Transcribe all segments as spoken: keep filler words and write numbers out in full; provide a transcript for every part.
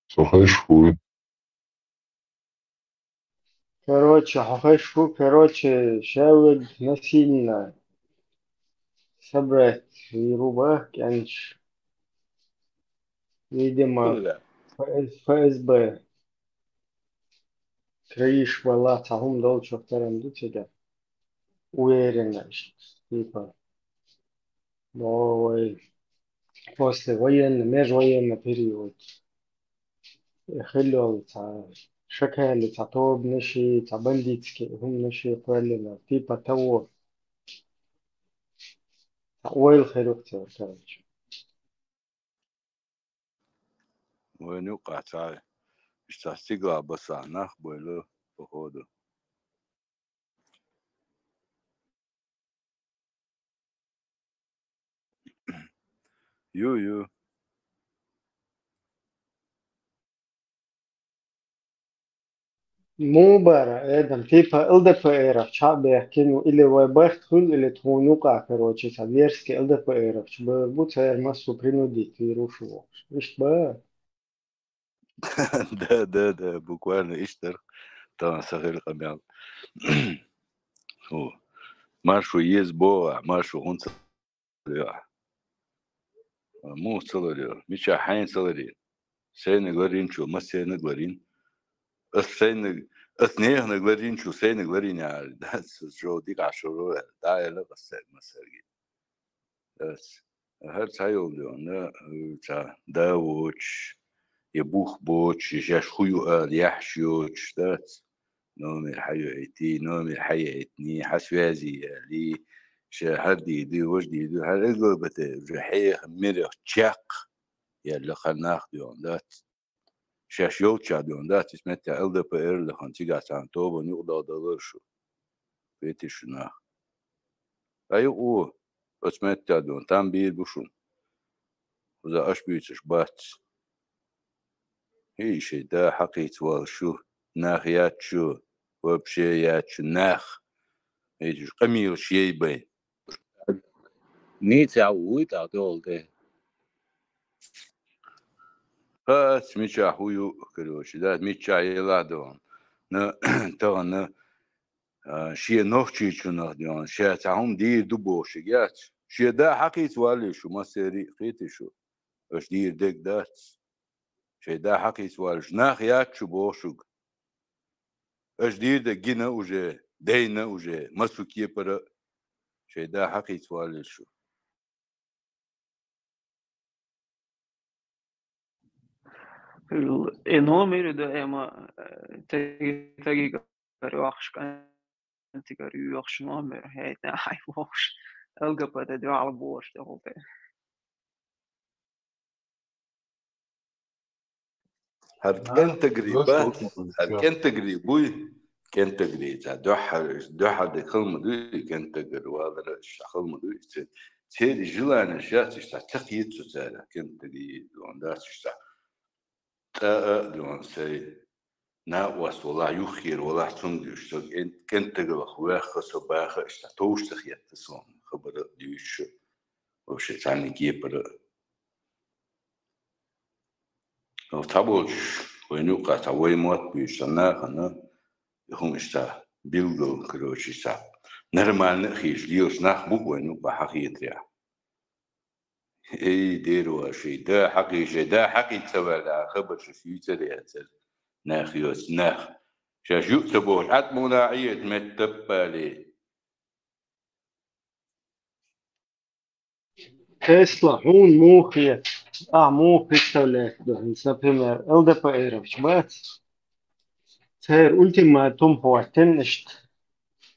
Со хеш фу? Короче, хьо хеш фу, короче, шаверг насильно собрать вируба кӀанч. Видимо, Фу да? Ф С Б. Краиш вала цхьа хӀума долчух таран ду цига. Уверенно, типа. Новый, послевоенный, межвоенный период. Э, хиллёл цхьа шакали, цхьа тобнаши, цхьа бандитский хӀуманаши кхоьллина, типа того. Цхьа ойла хир юкъ цар, короче. Вайн юкъа цхьа, иштта стигла баса нах бойла, походу. Ю, ю. Мубара, Эдам, типа Л Д П Р-ах чхьа бехкину, или вай барт хуьлу, или тхуна юкъа, короче, цхьа дерзкий Л Д П Р-ах чу бер бу, церан массо принудить вирус вохуш. Иштта ба? Да, да, да, буквально иштта дара. Тахана сан хир къамел. Ху. Маршо еза богӀа, маршо хӀунца лоьа? Муха ца ларъю? Мича хьайна ца ларъю? Сайнаг ларъинчул, массернаг ларъин. Ас сайнаг, ас неханаг ларъинчул, сайнаг ларъин яхьар. Дац, ас жо дика Ӏашур ву аьлла. ДӀа аьлла ас сайнаг массерги. Дац. ХӀара цхьа йолу дуьйна, ца да воцуш, я бух боцуш, я шаьш хӀу ю ала, яхьаш йоцуш, дац. Номер хьайойтий, номер хьаяйтний, хьа связи яли, ша хӀара дийр ду, важа дийр ду, хӀара Л Г Б Т уже хьеха мирах чекх, яьлла хан нах дуьйна, дац. Шаьш йолччахь дуьйна, дац, иза меттехь Л Д П Р лахана, цигахь царна тобанна юкъадала далара шу. Кхетий шу нах? Ай, юкъа ву, оцу меттехь дуьйна, там бийр бу шуна. Уза аш буьйцуш бац. ХӀей, шайн да хьакхийца валла шу, нах яц шу, вообще яц шу, нах. ХӀей, уьш къамелаш ей бай. Нийса вуй тӀаккха долу тӀе. ХӀаъ, мичахь хӀу ю, короче, да, мичахь елахь дуьйна. На, тахана, а, шен нохчийчунах дуьйна, ша цхьа хӀума дийр ду бохуш яц. Шен да хьакхийца валлий шу, массерий а кхетий шу. Аша дийр дерг дац. Шайн да хьакхийца валлаш, нах яц шу боху шуьга. Аша дийр дерг гина уже, дайна уже, массо кепара а. Шайн да хьакхийца валлий шу. И номер ду, эма, э, таги-, тагигара йохуш, кӀантигара йохуш номер, хӀетта хьайн вохуш, Л Г Б Т дуьхьал бохуш тӀехула тӀе. ХӀара кӀентагри бац, хӀара кӀентагри буй, кӀентагри, цхьа дуьххьара, дуьххьара дерг хала ма дуй, кӀентагар валара, иштта хала ма дуй, церан, церан желание шаьш иштта ца кхета цу цара, кӀентагри, дуьйна дац иштта. ТӀа а дуьйна сай, накъост валахь, юххера валахь, цунна дуьйш, со кӀен-, кӀентагалах ваьхха, со баха, иштта товш ца хетта суна, хабар а дуьйцуш, вообще цхьанна кепара а. Цхьаболчуш, вайна юккъа цхьа вай мотт буьйцу цхьа нахана, и хӀума иштта билггал, короче, цхьа нормально а хеташ лелаш нах бу вайна юккъа хьан хетарехь. Эй, дера ваший, да хьакхийша, да хьакхийца ца ваьлла, хабар шаьш юьйцур яцара. Нах йоцу, нах. Шаьш юкъа ца бохуш, Ӏад муна Ӏийта метта таппале. Тесла, хьуна муха хета, ахь муха представлять ду хӀинца, например, Л Д П Р-вчу бац? Церан ультиматум хӀоттина иштта.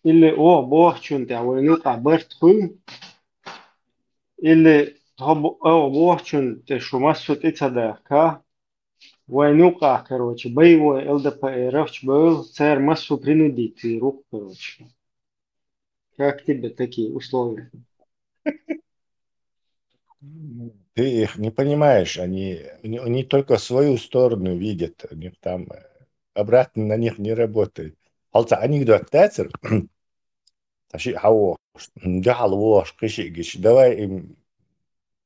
Или оха бохучунна тӀехь вайна юкъахь барт хуьлу, или тхо бо-, оха бохучунна тӀе шу массо тӀе ца дахка, вайна юкъахь, короче, боевой Л Д П Р-вчу бевлла, цара массо принудить вийр ву-кх, короче. Как тебе такие условия? Ты их не понимаешь, они, они, они только свою сторону видят, у них там, э, обратно на них не работает. Хьалца анекдот дацар? Ткъа шиъ хьавохуш, дуьхьал вохуш, кхин шиъ гича, давай им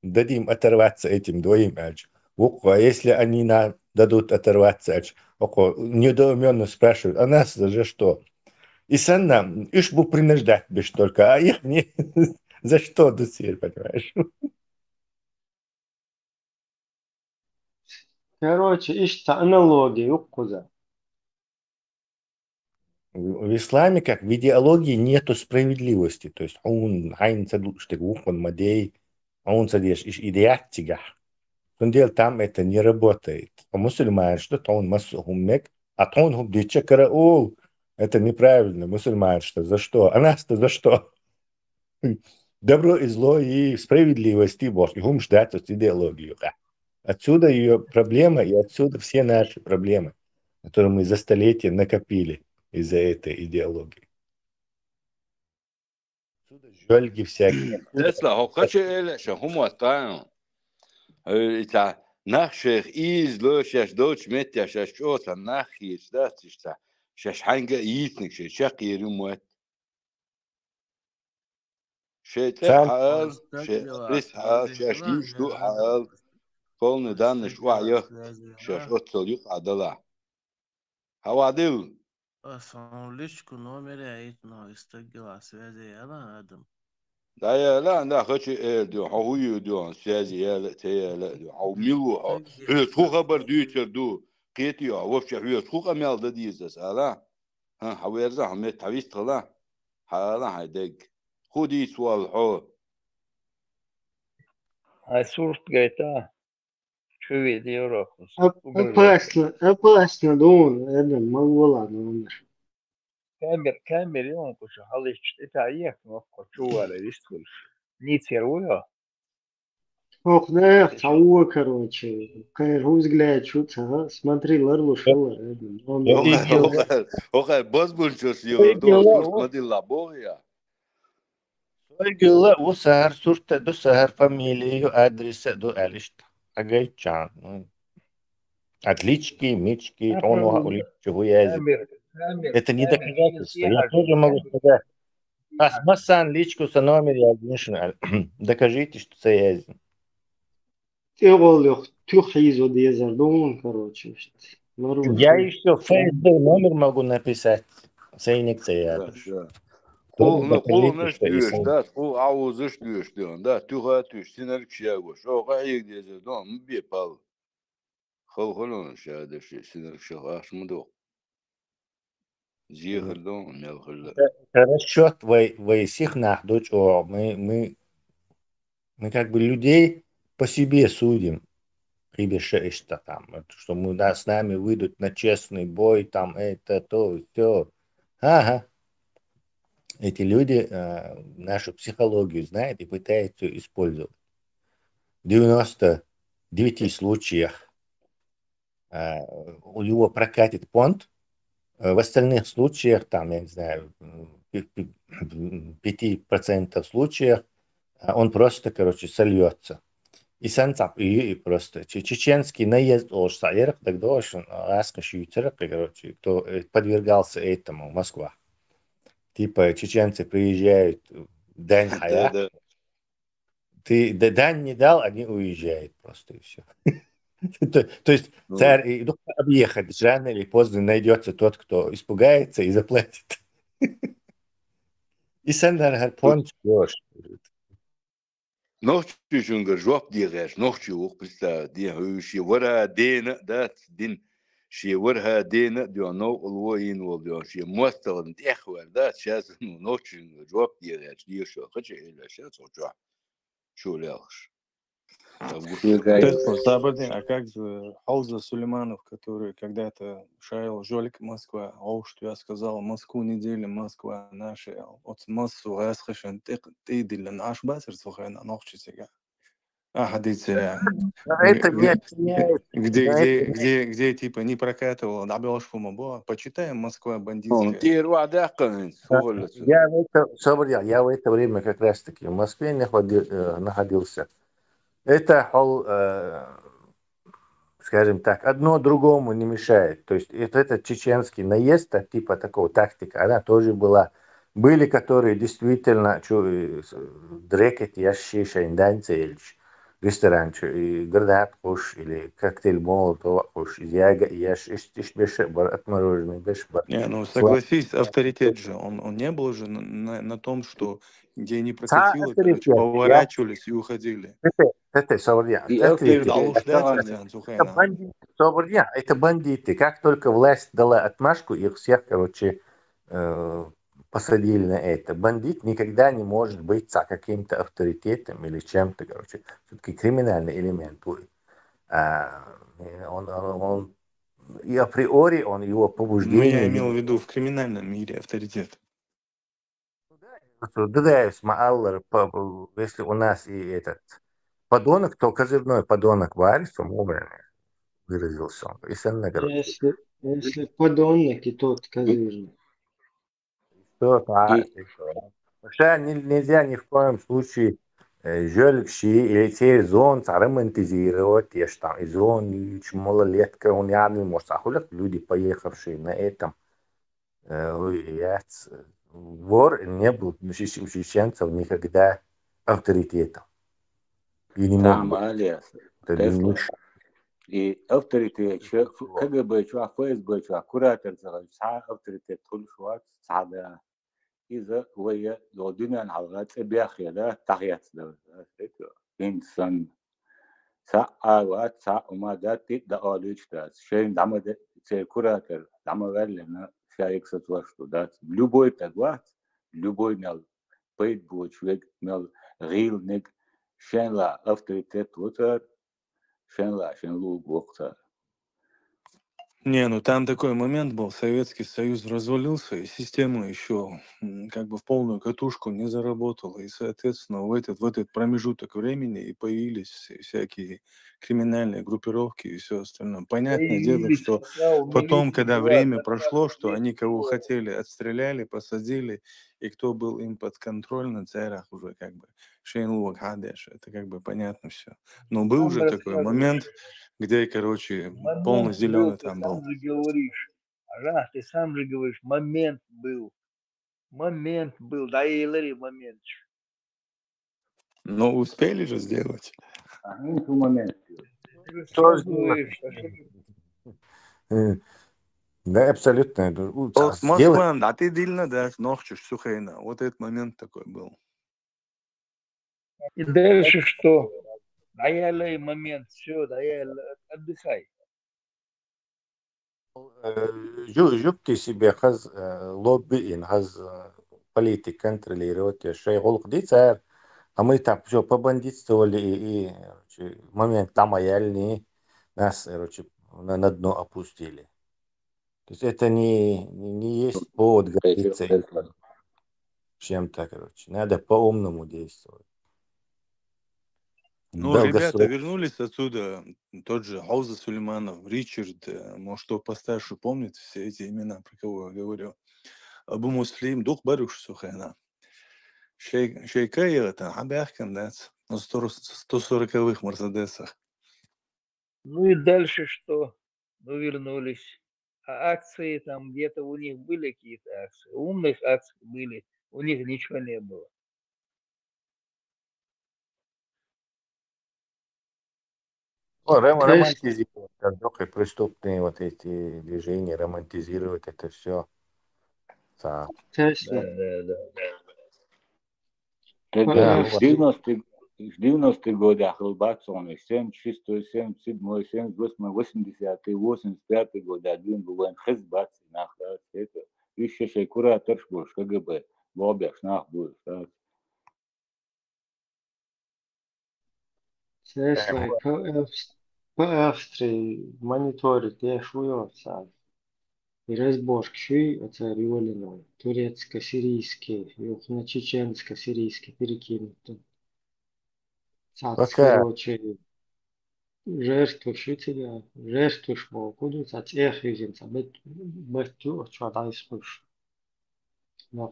дадим оторваться этим двоим аьлча. Вукхо, а если они на дадут оторваться от ч-, окхо недоумённо спрашивают: «А нас за что?» И санна, уж бу принуждать беш только, а их не за что дусир, понимаешь? Короче, иштта аналогия юккъуза. В исламе, как в идеологии, нету справедливости. То есть хьуна хьайна ца душтаг вукхун ма дей, хьуна ца деш иш идеяттигахь. Цундела там это не работает. А мусульманаш ду тхьуна массо а хӀума мег, а тхьуна хӀума дича караул. Это неправильно. Мусульманаш-то за что? А нас-то за что? Добро и зло и справедливость и Бог. И хӀумаш дац оцу идеологию. Отсюда ее проблема, и отсюда все наши проблемы, которые мы за столетия накопили из-за этой идеологии. Отсюда жольги всякие. Тесла, хӀокхача эла ша хӀума таьн. Э, и ца нах шех ийзло шаьш долчу меттехь шаьш чӀогӀа ца нах хийца дац иштта. Шаьш хьаьнга а йийцинарг шайн чекхъер ю мотт. Шайн цӀе а хьаала, шайн адрес а хьаала, шаьш муьш ду а хьаала. Полный данныш охьаяха, шаьш оццул юкъа а далахь. Хьан охьадилла? Ас хьуна личку номер яйта, но и стаг гила связи яла адам. Да, яла, да, хачи эр ду, хьо хӀу ю ду, связи яла, те яла ду, хьо мил ву хьо? Хьоьца хӀу хабар дуьйцур ду? Кхетий хьо, вообще хьоьца хӀу къамел дан деза ас, ала? ХӀан, хьан верза, хьан мет, хьан вист хала? Хьан ала, хьан дег. ХӀу дийца валла хьо? Хьан сурт гайта? Чу вийда Европа. Оп-, опасно, опасно, дон, Эдем, ма вола, дон. Камер, камер, ён куча халыч, это ехал, но кучу вара вист куш. Ницер уйо. Ох, да, цхьа вон, короче, кхайра хӀу взгляд шу цхьа, смотри, ларлуш хала, Эдем. Охай, охай, охай, бозбунчос йо, дон, сурт ма дилла, боху я. Сойгула ву сахар, сурта ду сахар, фамилия ю, адреса ду, аьлла иштта. Агайчан. Отлички, мички, тхьуна ваха уличчу хӀу язи. Это не доказательство. Я тоже могу сказать. Ас массан личку са номер яздина шуна аьлла. Докажите, что ца яздина. ТӀегӀоллех туьха хьийзо дезар ду хьуна, короче, иштта. Я ещё ФСБ номер могу написать. Сайниг ца яздеш. Да, да. Тоже кхулхна, кхулхнаш докажите, что доьшу, и да, кхул Ӏаузаш доьшу, да, туьха а туьйсу, синарг шаьгӀо, шо къахьега дезар ду, ма бе пал. Халхалон ша даши, синарг шаха аш ма доху. Зехар ду, мел хилла. Это расчёт вай, вай сих нах ду чӀогӀа. Мы, мы, мы как бы людей по себе судим. Хибеша иштта там, вот, что мы, да, с нами выйдут на честный бой, там это, то, всё. Ага. Эти люди, э, нашу психологию знают и пытаются её использовать. В девяносто девяти случаях, э, у него прокатит понт, э, в остальных случаях, там, я не знаю, м, пи-, пи-, пяти процентов случаях, а, он просто, короче, сольётся. И сан цхьаъ, и, и просто че-, чеченский наезд олуш цхьаъ яра-кх, дагадогӀуш шуна, гӀаскхаша юьйцура-кх, короче, кто, э, подвергался этому в Москва. Типа, чеченцы приезжают, дань хьаяьккха. Да, да. Ты д-, дань не дал, они уезжают просто, и всё. То, то есть, ну, цара и, ну, объехать, рано или поздно найдётся тот, кто испугается и заплатит. И санна хӀара понт йош. Нохчийчуьнгара жоп де гӀерташ, нохчи ву-кх, представь, де, хӀуьйши вархӀа дена а дац, дин, шен вархӀа дена а доьгӀна, новкъарло йина волу доьгӀна, шен мостагӀна тӀехваьлла дац, шаьш, ну, нохчийчуьнгара жоп де гӀерташ, дешо, хача хӀуьлла шаьш цо чохь чу лелхаш. Август. Сабрдин, а как же Хьовза Сулейманов, который когда-то шайл жолик Москва, Оушту я сказал, Москву не делим, Москва наша, оцу массо гӀаскхашан тӀе-, тӀедиллина Ӏаш бацара цу хенахь нохчий цига? Ахьа дийцира. Но это не отменяет, где, но где, это не где, где, типа, не прокатывало, дӀабоьлхуш хӀума бо, почитаем, Москва бандитская. Ну, тӀера охьадаьккхина хӀинца, хӀун хилла цуьнан? Я в это, Собрдял, я в это время как раз-таки в Москве находи-, э, находился. Это хьол, э, скажем так, одно другому не мешает. То есть это, этот чеченский наезд, так, типа такого тактика, она тоже была. Были, которые действительно чу, э, с-, дрекет яшши шайн дань ца елча. ресторанчу, и гранат хӀуш, или коктейль Молотова хӀуш, из яга еш, иш, иш беша бар, отмороженный беш бар. Не, ну согласись, авторитет же, он, он не был же на, на, на том, что где не Ца прокатило, короче, авторитет, я, поворачивались и уходили. это, это, собрал я, И авторитет. авторитет Алушляци астагӀанна. Цан Это Сухайна. бандиты, собрал я, это бандиты. Как только власть дала отмашку, их всех, короче, э, посадили на это. Бандит никогда не может быть за каким-то авторитетом или чем-то, короче. Все-таки криминальный элемент будет. А, э, он, он, он- и априори он, его Ну, я побуждение... имел в виду в криминальном мире авторитет. Да, да, если у нас и этот подонок, то козырной подонок Барис, по-моему, выразился он. И Сенна, короче. Если, если подонок, и тот козырный. Что, а, И это, вообще не- нельзя ни в коем случае э, жёлик ши или церзон романтизировать, я ж там, и зон, и малолетка, он явно может, а хули люди, поехавшие на этом, э, ой, я ц- вор не был у чеч- у чеченцев никогда авторитетом. И не мог Там быть. Алиас, Это Тесла. Денис. И авторитет, чё, КГБ чё, ФСБ чё, куратор цахал, ца авторитет хулшват, ца да. Иза вая, до дунен халга, цебяхе да, тахьяц да. Инсан. Ца ава, ца ума да, тит да алуч да. Шен дама да, це куратор, дама валлена, шаик сатваш ту да. Любой тагват, любой мел, пайд буч вег, мел, гил нег, шен ла авторитет вотар, шен ла, шен луг вокта. Не, ну там такой момент был, Советский Союз развалился, и система еще как бы в полную катушку не заработала, и, соответственно, в этот, в этот промежуток времени и появились всякие криминальные группировки и все остальное. Понятное дело, что потом, когда время прошло, что они кого хотели, отстреляли, посадили, и кто был им подконтрольно, царах уже как бы шейн луг хадеш, это как бы понятно все. Но был же такой момент, где, короче, полный зеленый там был. Говоришь, Рах, ты сам же говоришь, момент был. Момент был, да и Лэри момент. Но успели же сделать. Ага, момент. Что сделать? Э, Да, абсолютно. Ну, Вот сделать. Москва, да, ты дильно, да, нохчешь, Сухейна. Вот этот момент такой был. И дальше что? Да я лей момент, все, да я лей, отдыхай. Э, жу- жук ты себе хаз э, лобби ин, хаз э, политик контролировать, я шей голк дицар, а мы так все по бандитству ли и, и, короче, момент там аяльный, нас, короче, на, на дно опустили. То есть это не, не, не есть повод гордиться чем-то, короче. Надо по-умному действовать. Ну, ребята вернулись отсюда, тот же Хауза Сулейманов, Ричард, э, может, кто постарше помнит все эти имена, про кого я говорю. Абу Муслим, дух баруш Сухена. Шей-, шейка это, а бяхкан, да, ну, сто, сто сороковых Мерседесах. Ну и дальше что? Ну, вернулись. А акции там где-то у них были какие-то акции. У умных акции были, у них ничего не было. Ну, ром- романтизировать, как только преступные вот эти движения, романтизировать это все. Тесла. Да, да, да. Тогда в девяностые, в девяностые годы ахыл бацоны, семьдесят шестой, семьдесят седьмой, семьдесят восьмой, восемьдесят пятый годы, один был хыз бац, нахуй, это, ещё шей кураторш больше, КГБ, бобяш нах больше, да. Тесла по, Авс- по Австрии мониторит, я шую отца. И разборки шуй отца Риволина. Турецко-сирийский, и на чеченско-сирийский перекинут. Цац, короче, жертву шуй тебя, жертву шмо, куду цац эх юзин, ца бет, бет ю, чё дай спуш.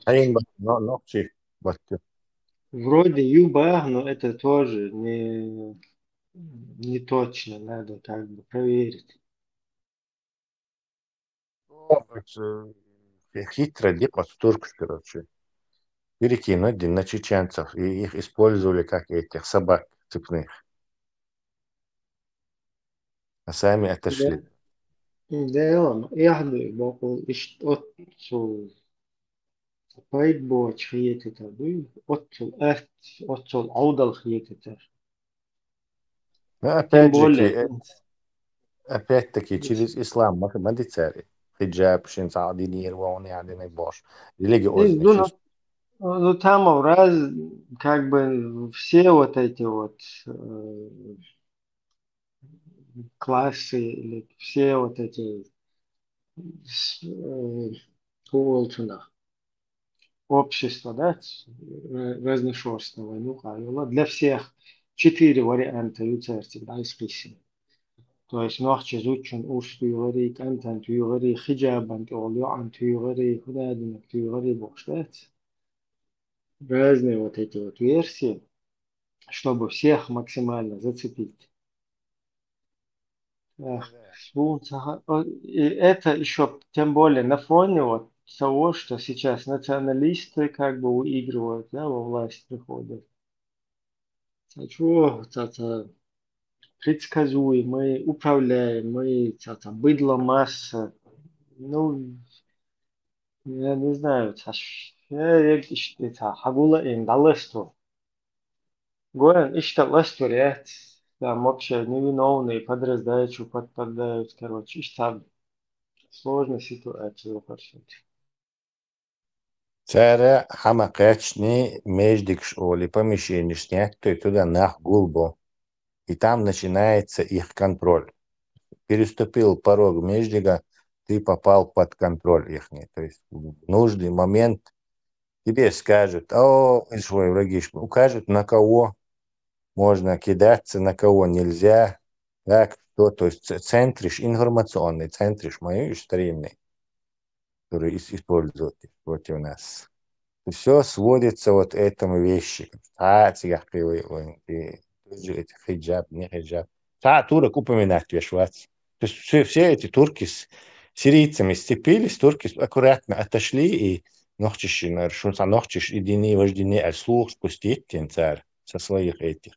Айн ба-, но, но, чи, баттю. Вроде юба, но это тоже не, не точно, надо как бы проверить. Ну, вот, э, хитро дикос туркш, короче. Перекинули на чеченцев, и их использовали как этих собак цепных. Сами отошли. Дела, яхьду бокъул иштта оццул пайда боцуш хетийтар дуй, оццул атта, оццул Ӏовдал хетийтар. Ну, опять-таки, э, опять-таки, через ислам ма, ма дицари. Хиджаб шин цхьа динера вон яхьдина бош. Религиозный. Ну, там раз, как бы, все вот эти вот э, классы или все вот эти с- э, общества, да, с- э, разношерстного, ну, правило, для всех четыре варианта юцерти да, из писем. То есть нохчи зучун уж туйгъари, кантан туйгъари, хиджабан тёл юан туйгъари, худадинак туйгъари бохш, да? Разные вот эти вот версии, чтобы всех максимально зацепить. Эх, сбу- ага, о, и это еще тем более на фоне вот того, что сейчас националисты как бы выигрывают, да, во власть приходят. Ца чё, ца, ца предсказуемый, управляемый, ца, ца быдло масса. Ну, я не знаю, ца ш- я, я, иш- ца хагула ин даласто. Гоян иштта ластур яц, там вообще невиновный под раздачу подпадают, короче, иштта сложная ситуация вопросить. Цара хьама кхаьчни междигаш оли, помещениш сняттой, туда нах гулбо. И там начинается их контроль. Переступил порог междига, ты попал под контроль ихний. То есть в нужный момент тебе скажут, о, и свой враги, укажут, на кого можно кидаться, на кого нельзя, так, что, то есть ц- центриш, информационный центриш, мои старинный, который ис- используют против нас. Все сводится вот к этому вещи. А, цигахкивый, ой, и тоже эти хиджаб, не хиджаб. Та турок упоминать вешвац. То есть все, все эти турки с сирийцами сцепились, турки аккуратно отошли, и нохчиш, шунца нохчиш, и дини, вождини, а слух спустить тем цар со своих этих.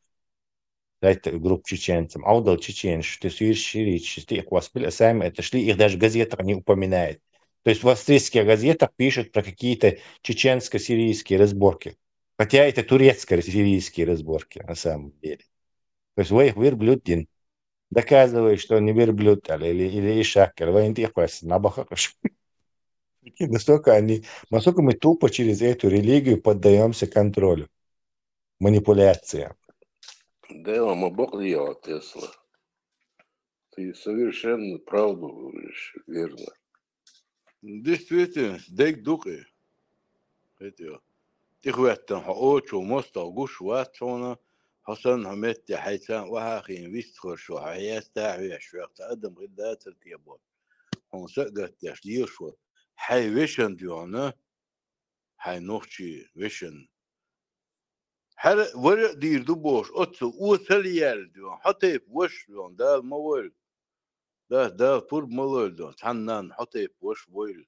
Дайте групп чеченцам. Аудал чеченш, то есть сирийцам, а сами отошли, их даже в газетах не упоминает. То есть в австрийских газетах пишут про какие-то чеченско-сирийские разборки. Хотя это турецко-сирийские разборки на самом деле. То есть вы их верблюдин. Доказывает, что не верблюд, а, или, или ишак, или вы интихвас, набахакаш. Прикинь, настолько они, насколько мы тупо через эту религию поддаемся контролю, манипуляциям. Да, ма бакъ дела, Тесла. Ты совершенно правду говоришь, верно. Действительно, дег дукъи. Хетио. Тихветтан хьо очу мостагъ гуш вац хьуна, хьо санна хьо метте хьайцан вахахин вист хоршо, хьо хьеста хьоьш вехца адам гӀир дацар тебо. Хьуна са гаттеш лешо. Хьай вешан дуьхьана, хьай нохчи вешан. Хьара вара дийр ду бош, оццу осал ял дуьхьан, хьо тайп ваш дуьхьан, Дала ма войла. Да, Дала пурба ма лойла дуьхьан, цхьан нан хьо тайп ваш войла.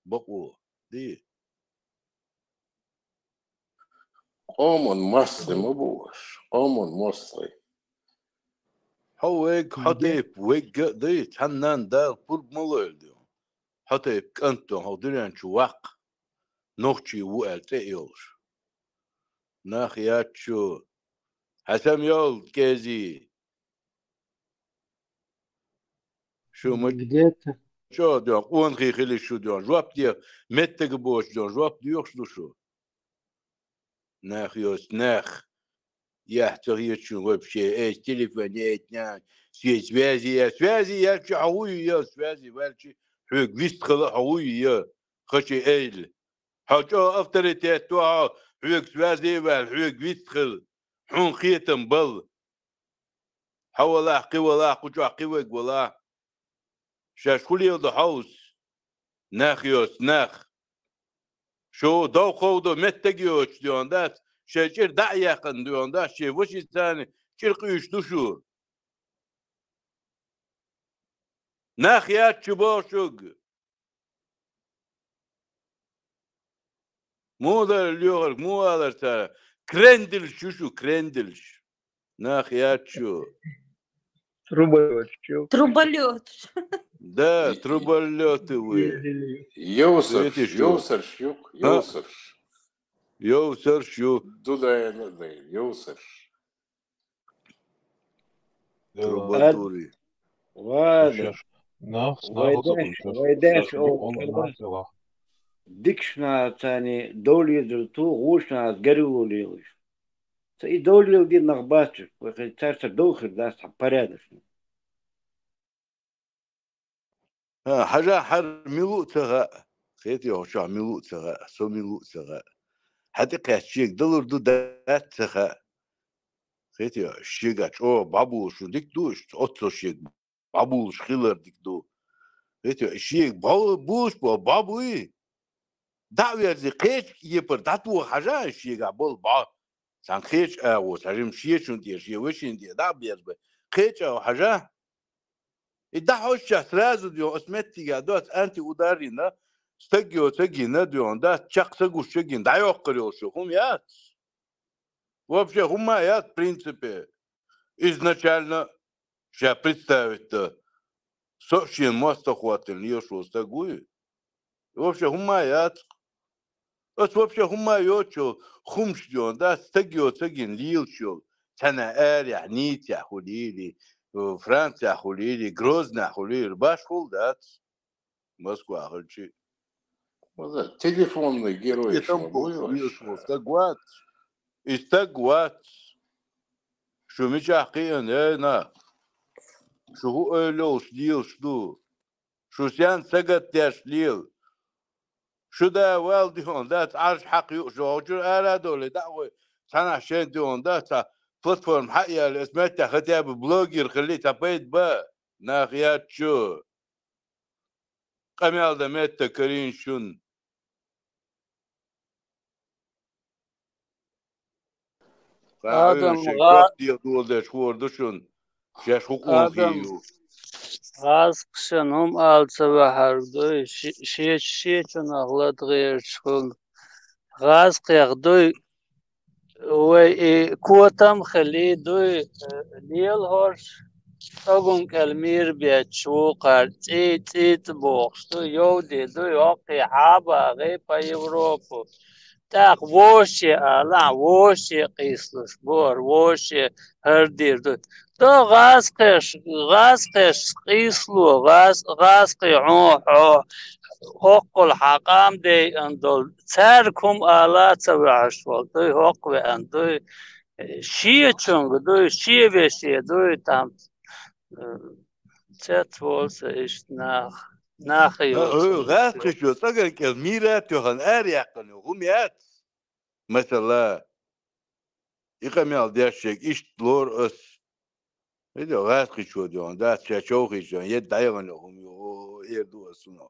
Бакъо, ди. Къоман масса ма бу ваш, къоман масса. Хьо вег, хьо тайп вегга а дай, цхьан нан Дала пурба ма лойла дуьхьан. Хьо тайп кӀант дуьхьан, хьо дуьрен чу ваккха. Нохчи ву аьлла цӀе йолуш. Нах яц шу. Хьасан йол, кӀези. Шу ма Где-то. Чо дуьхьан, къонахий хили шу дуьхьан, жоп де, меттага боцу дуьхьан, жоп доьхуш ду шу. Нах йоцу, нах. Яхь ца хеташ вообще, эс телефон яйтна, се связи я, связи я, чи хьо хӀу я, связи ваьлчи, хьоьга вист хала хьо хӀу я, хачи эйла. Хьо чӀо авторитет ду хьо, хьоьга связи ваьлла, хьоьга вист хила, хьуна кхетам бал. Хьо валахь, кхи валахь, кху чохь кхи вайга валахь. Шаьш хӀу леладо хьовса? Нах йоцу, нах. Шу дов кховдо меттаг йоцуш дуьхьан дац, шайн чӀир дӀа а яьккхина дуьхьан дац, шайн вашица царна чӀир къуьйсуш ду шу. Нах яц шу боху шуьга. Муха дара лоьхург, муха алара цара? Кренделш ю шу, кренделш. Нах яц шу. Труболётчик. Труболётчик. Да, труболёты вы. Ездили. Йовсарш, Видишь, йовсарш юк, А? йовсарш. Йовсарш ю. Дудаена да, йовсарш. Трубадури. Ладно. Нах, Вайдеш, вайдеш, о, дикшна цани доллар ту, гушна аз гарулу лилиш. Ца и доллар ди нах бачиш, вахи царца долхир дас порядочно. Ха, хьажа хьар милу ца ха. Хети хьожа милу ца ха, со милу ца ха. Хьати кхаччик далур ду дат ца ха. Хети шига чо бабул шу дик ду, оцо шиг бабул шхилар дик ду. Хети шиг бабул буш бо бабуи. Да верзи кхеч епар дату хьажа шига бол ба. Сан кхеч агу, сажим шиечун де, шие вешин де, да берз бе. Кхеч агу хьажа. И да хьожча сразу дё, осметтига дос антиударина, стагио цагина дё, да чак сагуш чагин, да ёккарёл шу, хум яц. Вообще хума яц, в принципе. Изначально ша представить-то со шен моста хватил, не шо стагуй. Вообще хума яц. Ас вообще хума йочо, хумш дё, да стагио цагин лил шо. Цана аря, ница хулили, Франция хулили, Грозна хулили, баш хул дац. Москва хулчи. Ну да, телефонный герой. И там Шо буй был вообще? Стагват. И стагват. Шу мичах киен, э, на. Шу ху ойлол шдил шду. Шу сян сагат дяш лил. Шу да вал дион, да, арш хак ю, шу хучур ара доли, да, ой. Цана шен дион, да, ца платформ хаяли, эс метта хотя бы блогер хили, ца пайд ба, нах ячу. Къамял да метта карин шун. Адам Адам га- га дулдеш хурдушун. Шеш хукун Адам хию. Газ кшен хум алца вахар дуй, ши ши чун ахлад герч хул. Газ кях дуй, вай и котам хали дуй, лел хорш. Тагун калмир бячу кар ци ци бохш дуй, йоди дуй, окки хаба гай по Европу. Так воши ала, воши кислуш бор, воши хардир дуй. То газ кеш, газ кеш кислу, газ газ ки хо хо хоккол хакам дей андол. Цар кум ала ца ваш вол дуй, хок ве андуй. Ши чунг дуй, ши ве ши дуй там. Цет волса ишт нах. Нах Га- йо. Газ кишо цагар кел мира тёхан ар яккан хум яц. Масала. И къамял дяшек ишт лор ас. Видео газ кишо дион, да, ча чоу кишо, ед дайган хум ю, эр ду асуно.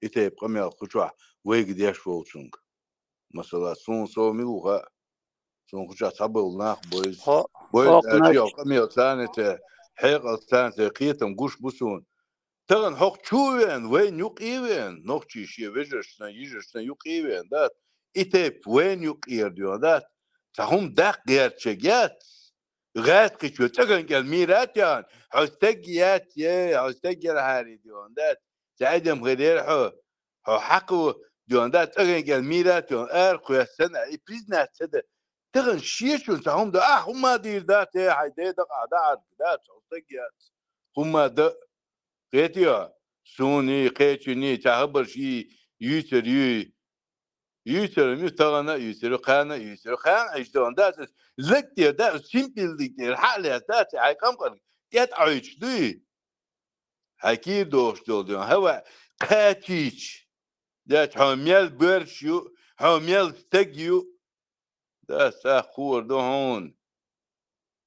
И тейп къамял куча вайг дяш волчунг. Масала, сун со милуха. Сун куча табыл нах бойз. Хо Бойз хок ачи нач. Къамял цанете, хекъал цанете, киетам гуш бусун. Таган хок чувен, вен юк ивен, нохчи ши вежешна, йижешна юк ивен, да. И тейп вен юк ир дион, да. Цахум дак герчег яц. Газ кичу цаган кел мират ян. Хостег яц, е, хостег гер хари дион, да. Цайдам гедер хо. Хо хакъу дион, да. Цаган кел мират ян. Ар куясана, и признаться да. Таган ши чун цахум да. А, хума дир да, те, хай де да, да, да, хостег яц. Хума да. Гетио. Суни, кечини, цахабар ши, юйцер, юй. Юйцер, ми тагана, юйцер, кана, юйцер, кан, иш дон, да, лек дер, да, симпл дик дер, хале, да, ай кам кан, кет айч дуй. Хакир дош дол дон, хава, катич. Да, хомел бёрч ю, хомел стег ю. Да, са хур дон.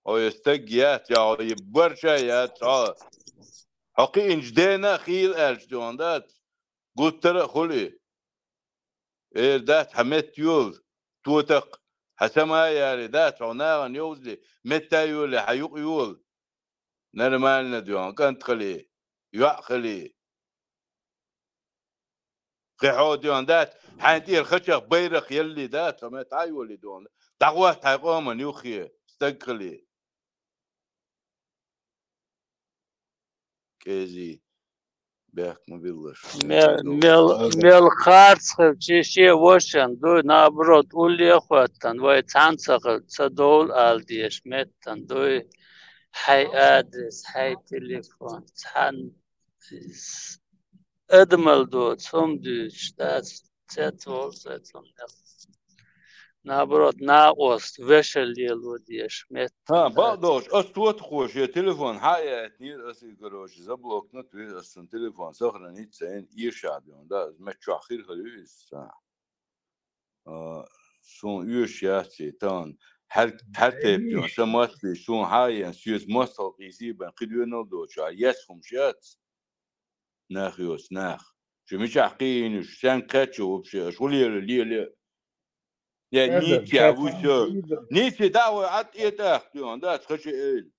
Ой, стег я, я, ой, бёрча я, ца. Хакы инч дена хил элч дон, да. Гуттара хули. Эр дат хьамет юл, тотак, хьасама яри дат, хьонаган йовзли, метта юли, хьаюк юл. Нормально дюан, кант хали, юа хали. Кхехо дюан дат, хьан тир хачах байрах елли дат, хьамет аюли дюан. Дагва тайгоман юхи, стаг хали. кӀезига бехк ма биллалаш. Мел, мел, мел харц хилча, ше вошан дуй, наоборот, улле а хоттан, вай цхьаьна ца хилча, ца довла ала дезаш меттан дуй, хьай адрес, хьай телефон, цхьаьна адамал доцу хӀума дуьйцуш дац, цец волу сай цунна. Наоборот, накъост, вешал лело дезаш меттан. ХӀа, бакъдолуш, ас тотахо шен телефон хьа а яйтинера, ас и, короче, заблокнуть вира, ас цуьнан телефон сохранить ца йина, эшахь дуьйна, да, меттахь хир хир ю иза цхьа. А, суна оьшуш яц и, тахана хьар-, хьаьртеппен сан маттале суна хьа а ян, соьца мостагӀа къийсий бен, кхин доьналла доцуш, а, ес хӀумаш яц. Нах йоцу, нах. Шу мичахь кхиийна шу, сен кхаьчча вообще, аша хӀун лела, лела? Я, Эда, ницкъ я, кхаьчча вуьйса. Ницкъ я, да, вай Ӏад тӀе тӀаккха, да, цхьа чу эйла.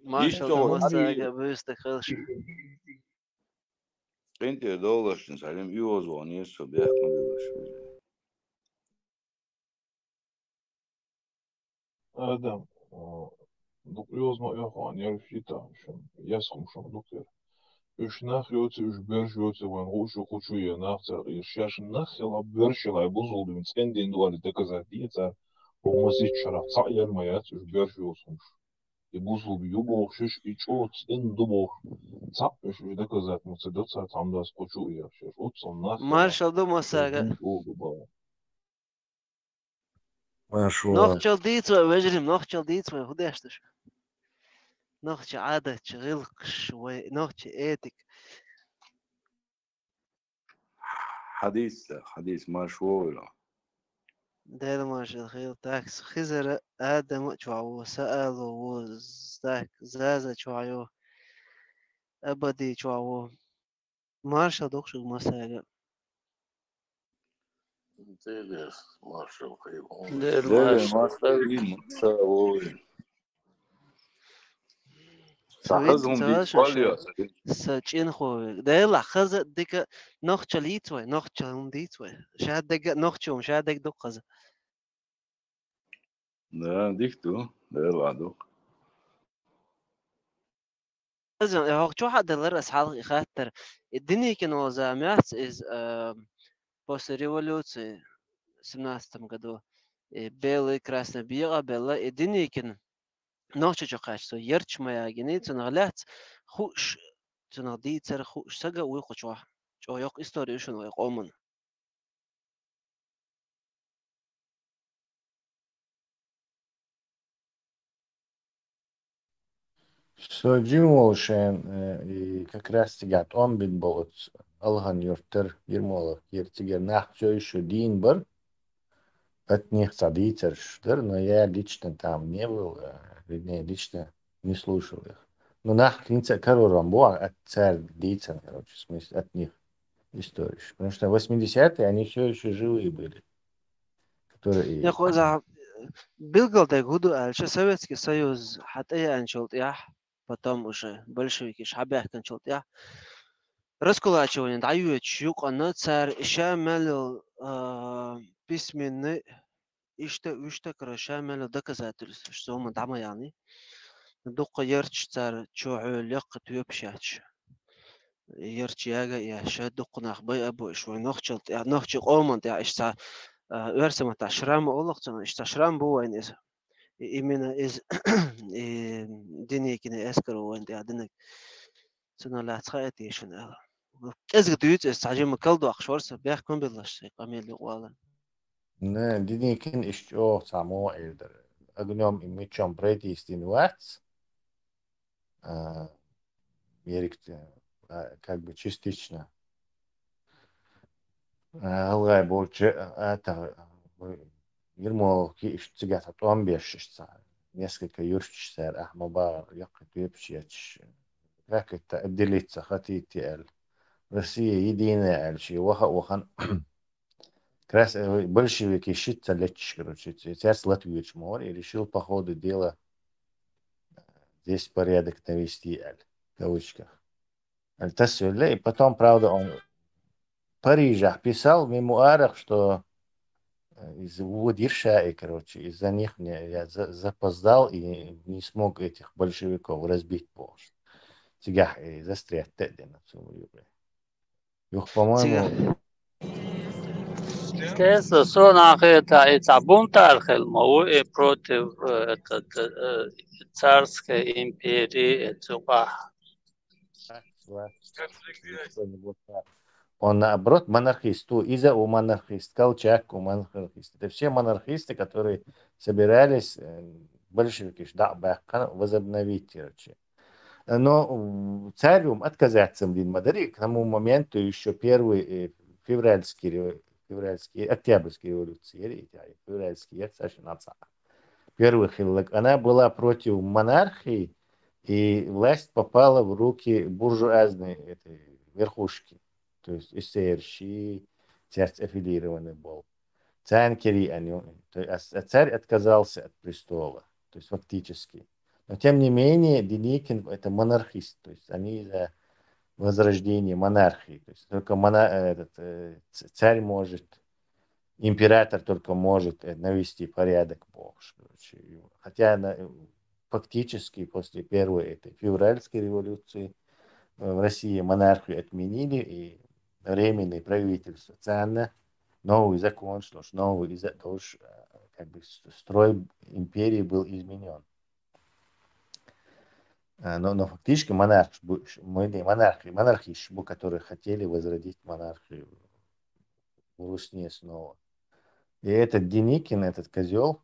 Маршалла, массаьрга а буьйса дика хилла шу. КъинтӀера довлашна, Салим, оьгӀазвахнера со, бехк ма биллалаш веза. Адам, а, дукха оьгӀаз ма оьху хьуна, яра шийтта шуна, ес хӀума шуна дукха яра. Уьш нах йоций, уьш берш йоций, вайн гӀуш ю кху чу е нах цара, и шаьш нах хила, берш хила, и бузулба дуьйна цӀена дина ду аьлла доказать дийна цара, хӀумма ситтачу шарахь цхьаъ ян ма яц, уьш берш йоцу хӀумаш. И бузулба ю бохуш, и чӀогӀа цӀена ду бохуш, цхьаъ уьш, уьш доказать ма ца до цара, цхьаммо дас кху чу а еш, уьш оццул нах хила. Маршалла ду массаьрга. Ду боху. Маршо. Нохчалла дийца вай, вежарий, нохчалла дийца вай, хӀун деш ду шу? Нохча Ӏадаташ, гӀиллакхаш вай, нохча этика. Хьадийца, хьадийца, маршо вайла. Дела маршалла хила, так, Хизара Адама чохь ву, Саало ву, так, Заза чохь ю, Абади чохь ву. Маршалла ду шуьга массаьрга. Делера маршалла хуьлда. Делера Делера маршалла маршалла хуьлда, хуьлда. Ца вогӀий. Ца хаза хӀума дийца ваьлла, сан чӀинхо вега. Делахь хаза а дика нохчалла йийца вай, нохчалла хӀума дийца вай. Ша дагга а нохчалла хӀума, ша дагга ду-кх хаза. Да, дика ду, Делахь ду. Аза, э, хӀокху чохь а делара аса хьалха и хаттар. И Деникин волу зама яц иза, а, после революции в семнадцатом году, и белый, красный бекъа а белла, и Деникин Нохчийчу кхаьчча, цо ярташ ма ягийний, цунах лаьцна хууш, цунах дийцар хууш сага а вуй кху чохь. ЧӀогӀа йоккха истори ю шуна вай къоман. Со жима волу шен, э, и как раз цигахь тӀом бина болу оцу Алхан-Юртара, Ермолов Кира, цигара нах цо ишшо дийна бара. От них цхьа дийцарш дара, но я лично там не был, э, вернее, лично не слушал их. Ну, нах хӀинца а кароран бу, а от цара дийцан, короче, в смысле, от них историш. Потому что восьмидесятые, они всё ещё живые были. Которые и Я хоза, билгал дерг хӀун ду аьлча, Советский Союз хьан тӀе яьнчул тӀехь, потом уже большевикаш хьан баьхкинчул тӀехь, раскулачивание дӀайоьдуш юкъана цара ша мел йолу, а, письменный, иштта, вуьшта, короче, ша мел йолу доказательстваш, соман дӀа ма яьлний. Дуккха ярташ цара чохь хьоьлу яккхий тоьпаш яьчаш. Ярташ яга а яьш, дуккха нах байа а бу, иш вайн нохчалла тӀехь, нохчийн къоман тӀехь, иш цхьа, а, оьрсийн маттахь шрам олу-кх цунах, иш цхьа шрам бу вайн иза. И именно иза, и Деникина эскаро вайн тӀехь динарг. Цунах лаьцна хаьа те шуна аьлла. КӀезиг дуьйцу иза, цхьа жимма калдоккхуш вара со, бехк ма биллалаш сайн къамел юкъа валар. Не, Деникин иштта чӀогӀа цхьа муха эр дара. Огнём и мечом пройти дина вац. А, ерриг, а, как бы частично. А, гӀалгӀай болчу, а, ата, Ермоловки иштта цигахь цхьа тӀом беш, иштта цхьа несколько юьрташ цара ахьа ма бахара, яккхий тоьпаш етташ. Как это отделиться хотите аьлла. Россия единая аьлла, шен ваха а вахана. Крас-, э, большевики шица летташ, короче, ц-, цаьрца латвийраш ма вара, и решил по ходу дела, э, здесь порядок навести, аьлла, в кавычках. Аьлла, тасвелла, и потом, правда, он Парижах писал в мемуарах, что, э, из-, вот Ершаи, короче, из-за них мне, я за-, запоздал и не смог этих большевиков разбить полностью. цигахь, э, застрять а дина цу юкъе. Юха, по-моему, Цигахь. Тесла, со нахе та и ца бунтар хел ма ву, и против, э, этот, э, царской империи, и цугахь. Он наоборот монархист, у Иза у монархист, Колчак у монархист. Это все монархисты, которые собирались, э, большевики ж да бахкана возобновить, короче. Но, м, царь ум отказаться, блин, модари, к тому моменту еще первый, э, февральский, ре- февральский, октябрьский революции, или, или февральский, я, кстати, наца. Первый хиллак, она была против монархии, и власть попала в руки буржуазной этой верхушки. То есть эсерщи, часть аффилированный был. Царь Кири, они, то есть, а, а царь отказался от престола, то есть фактически. Но тем не менее, Деникин это монархист, то есть они за возрождение монархии. То есть только мона- э, этот, э, ц- царь может, император только может, э, навести порядок, бог, короче. И хотя она, э, фактически после первой этой февральской революции, э, в России монархию отменили, и временное правительство царна, новый закон, что ж, новый из-, то ж, э, как бы с- строй империи был изменен. Э, Но, но фактически монарх, бу- ш- мы не монархи, монархи ж бу, которые хотели возродить монархию в Русне снова. И этот Деникин, этот козел,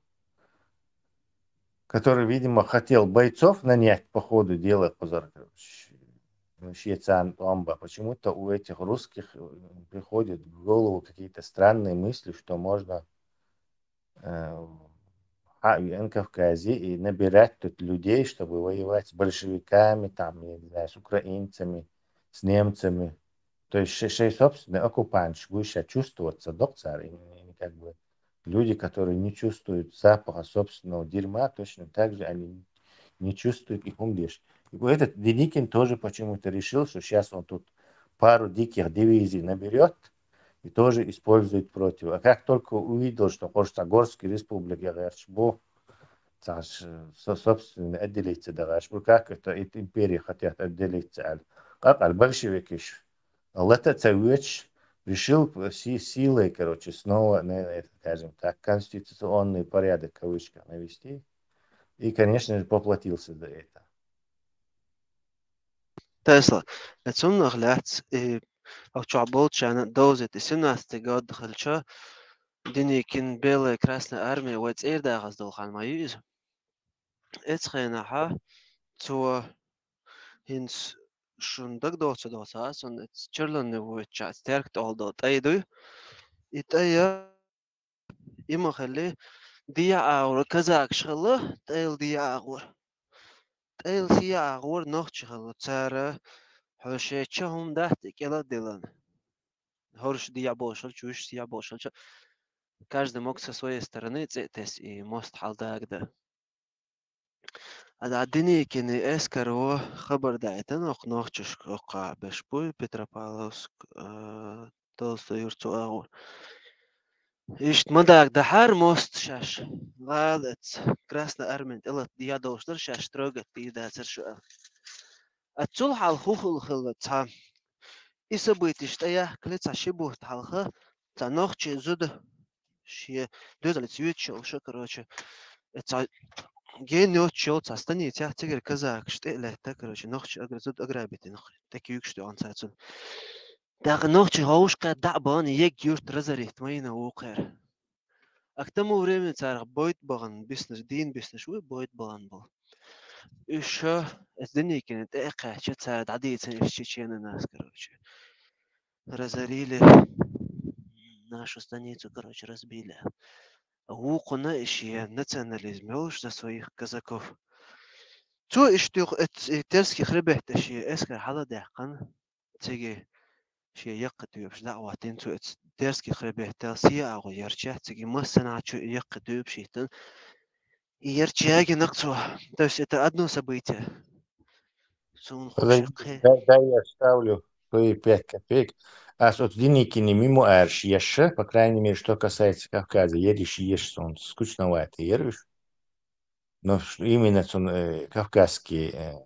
который, видимо, хотел бойцов нанять по ходу дела, позор, короче, ну, швейцар, амба. Почему-то у этих русских, э, приходит в голову какие-то странные мысли, что можно, э, а, в Кавказе и набирать тут людей, чтобы воевать с большевиками, там, я не знаю, с украинцами, с немцами. То есть ше- шей собственный оккупант, будешь себя чувствоваться, доктор, и, и как бы люди, которые не чувствуют запаха собственного дерьма, точно так же они не чувствуют и хумдеш. И этот Деникин тоже почему-то решил, что сейчас он тут пару диких дивизий наберет и тоже использует против. А как только увидел, что Горская республика, говорит, бу, цаш, со- собственно, отделиться, да, говорит, бу, как это, эта империя хотят отделиться, аль, как аль большевики ж, лата цавыч, решил си- силой, короче, снова, на, это, скажем так, конституционный порядок, в кавычках, навести. И, конечно же, поплатился за это. Тесла, это сумнах лец, и а чё болчана дозит, и семнадцатый год хальча, Деникин белая красная армия, вот цердагас долхан маюз. Эцхайнаха, цо хинс шун дагдоца доца, сон эц черланны вует час терк толдо тайду. И тая има хали дия аура казак шала, тайл дия аура. Тайл сия аура нохч хала цара, хоше чахум дат кела дилан. Хорш дия болшал, чуш сия болшал. Каждый мог со своей стороны цетес и мост халдагда. Ада Деникини эскаро хабар дайтан ох нохчуш ока бешпуй Петропавловск, э, Толстой юрцу агу. Ишт мадаг дахар мост шаш. Галец. Красная армия, элат дия долштар шаш трогат и дацар шу. Ацул хал хухул хилла ца. И событиш тая клеца шибухт халха, ца нохчи зуда. Ши дозали цвет шел, шо, короче. Ца ген нёт шел, ца станица цигер казак, штеле, так, короче, нохчи агра-, зуд ограбить, нохчи. Так юг, что он цацун. Так нохчи хаушка да бан, ег юрт разорит, моина укер. А к тому времени царах бойт баган бизнес, дин бизнес, вы бойт баган был. Ещё с Деникин, это эхо, что царь дадится из Чечены нас, короче. Разорили нашу станицу, короче, разбили. Вукуна ищи национализм, уж за своих казаков. Цу иштюх эт-, э, терский хребет ищи эскар халадяхан. Циги ши якка тюбш да ватин цу эт-, терский хребет тел сия агу ярча, циги массана чу якка тюбшитан. И ярчаги накцу. То есть это одно событие. Сун Подожди, хушакхе. дай, дай я вставлю свои пять копеек. А с вот Деникини мемуарш ещё, по крайней мере, что касается Кавказа, ериш еш сон скучноватый ервиш. Но ш- именно сон, э, кавказский, э,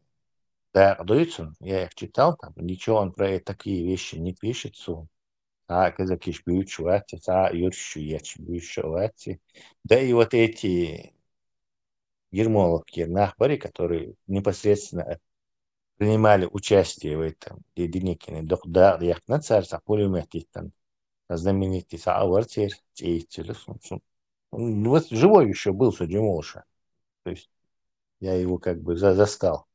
дакъа дуй цун, я их читал, там, ничего он про такие вещи не пишет, цун. А казакиш буьйцуш вац, а юрташ чу еча буьйцуш вац. Да и вот эти Ермоловки нах бари, которые непосредственно принимали участие в этом, и Деникин, док-, да, яхна цар, цар пулемет там, знаменитый, цар авар цер, цер, цер, сум, сум. Он вот живой еще был, Саджимолша. То есть я его как бы за-, застал.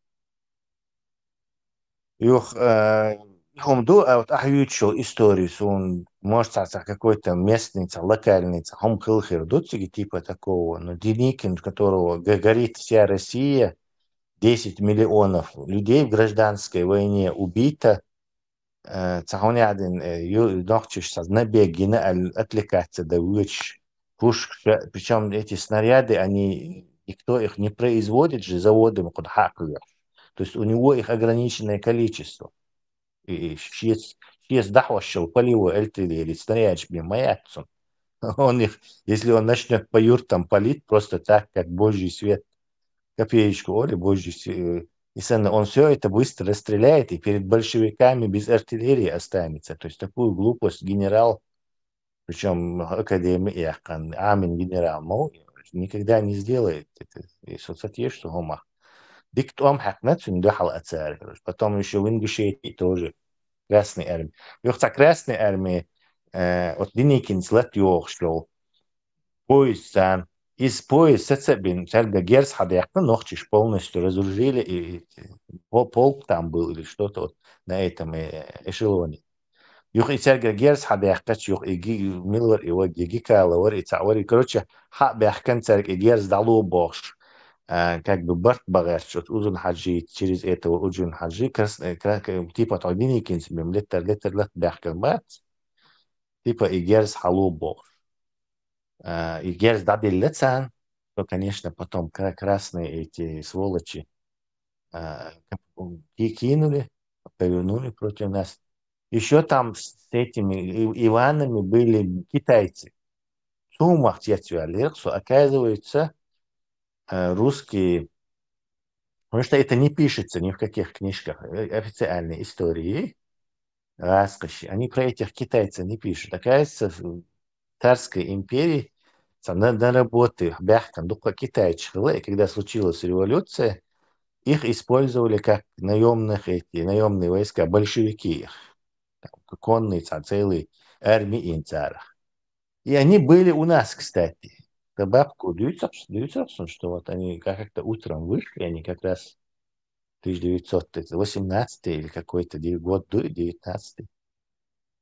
Юх, э, хӀума ду, а вот ахьа юьйцуш йола истори, сун, может, цхьа, цхьа какой-то местный, цхьа локальный, цхьа хӀума хила хир ду цига, типа такого. Но Деникин, которого г-, горит вся Россия, десять миллионов людей в гражданской войне убито, э, цхьа хӀума яхь дин, э, ю-, нохчаш цхьа набег гина аьлла отвлекаться да вуьйцуш, пушкаш, причём эти снаряды, они, никто их не производит же заводами, куда хьакхуьйхуш. То есть у него их ограниченное количество. И, и шесть, шесть дӀахьош йола полевой артиллерии снарядаш бен ма яц цун. Он их, если он начнёт по юртам палить просто так, как божий свет, копеечку, оли, божий свет, и санна, он всё это быстро расстреляет и перед большевиками без артиллерии останется. То есть такую глупость генерал, причём академик яьккхина, Амин генерал, мол, никогда не сделает это. И соцсеть, что хӀума. Дика тӀом хьаькхна цунна дуьхьал а цара, короче. Потом ещё в Ингушетии тоже Красная армия. Юха цхьа Красная армия, э, вот Деникинца лата йохуш йолу поезд царна. Из поезд саца а бина, цаьрга герз хьадаьккхина, нохчаш полностью разоружили, и, и по-, полк там был или что-то вот на этом, э, эшелоне. Юха и цаьрга герз хьадаьккхича, юха и ги-, мила вара и ваги, Гикала вара и цхьаъ вара и. Короче, хьа а баьхкина цаьрга и герз дӀало бохуш, а, как бы барт бан гӀерташ оцу Узун-Хьаьжи, через этого Узун-Хьаьжи, крас-, э, кра-, к-, типа тхьо Деникинца бен леттар, леттар латта баьхкина бац. Типа и герз хьало бохуш. А, и герз дӀаделла царна, то, конечно, потом кра-, красные эти сволочи, а, как, м, ки-, кинули, повернули против нас. Ещё там с этими и-, Иванами были китайцы. Цу хӀумах цецваьллера со, оказывается, э, русские, потому что это не пишется ни в каких книжках, э, официальной истории. ГӀазкхаша, они про этих китайцев не пишут. Оказывается, в царской империи цхьа на-, наработки баьхкина дукха китайцаш хилла, и когда случилась революция, их использовали как наёмных, эти, наёмные войска, большевики их. Там, к-, конный цхьа целый арми ин царах. И они были у нас, кстати. Ткъа бабко дуьйцура, дуьйцура суна, что вот они как-то утром вышли, они как раз тысяча девятьсот восемнадцатый или какой-то де-, год, ду-, девятнадцатый.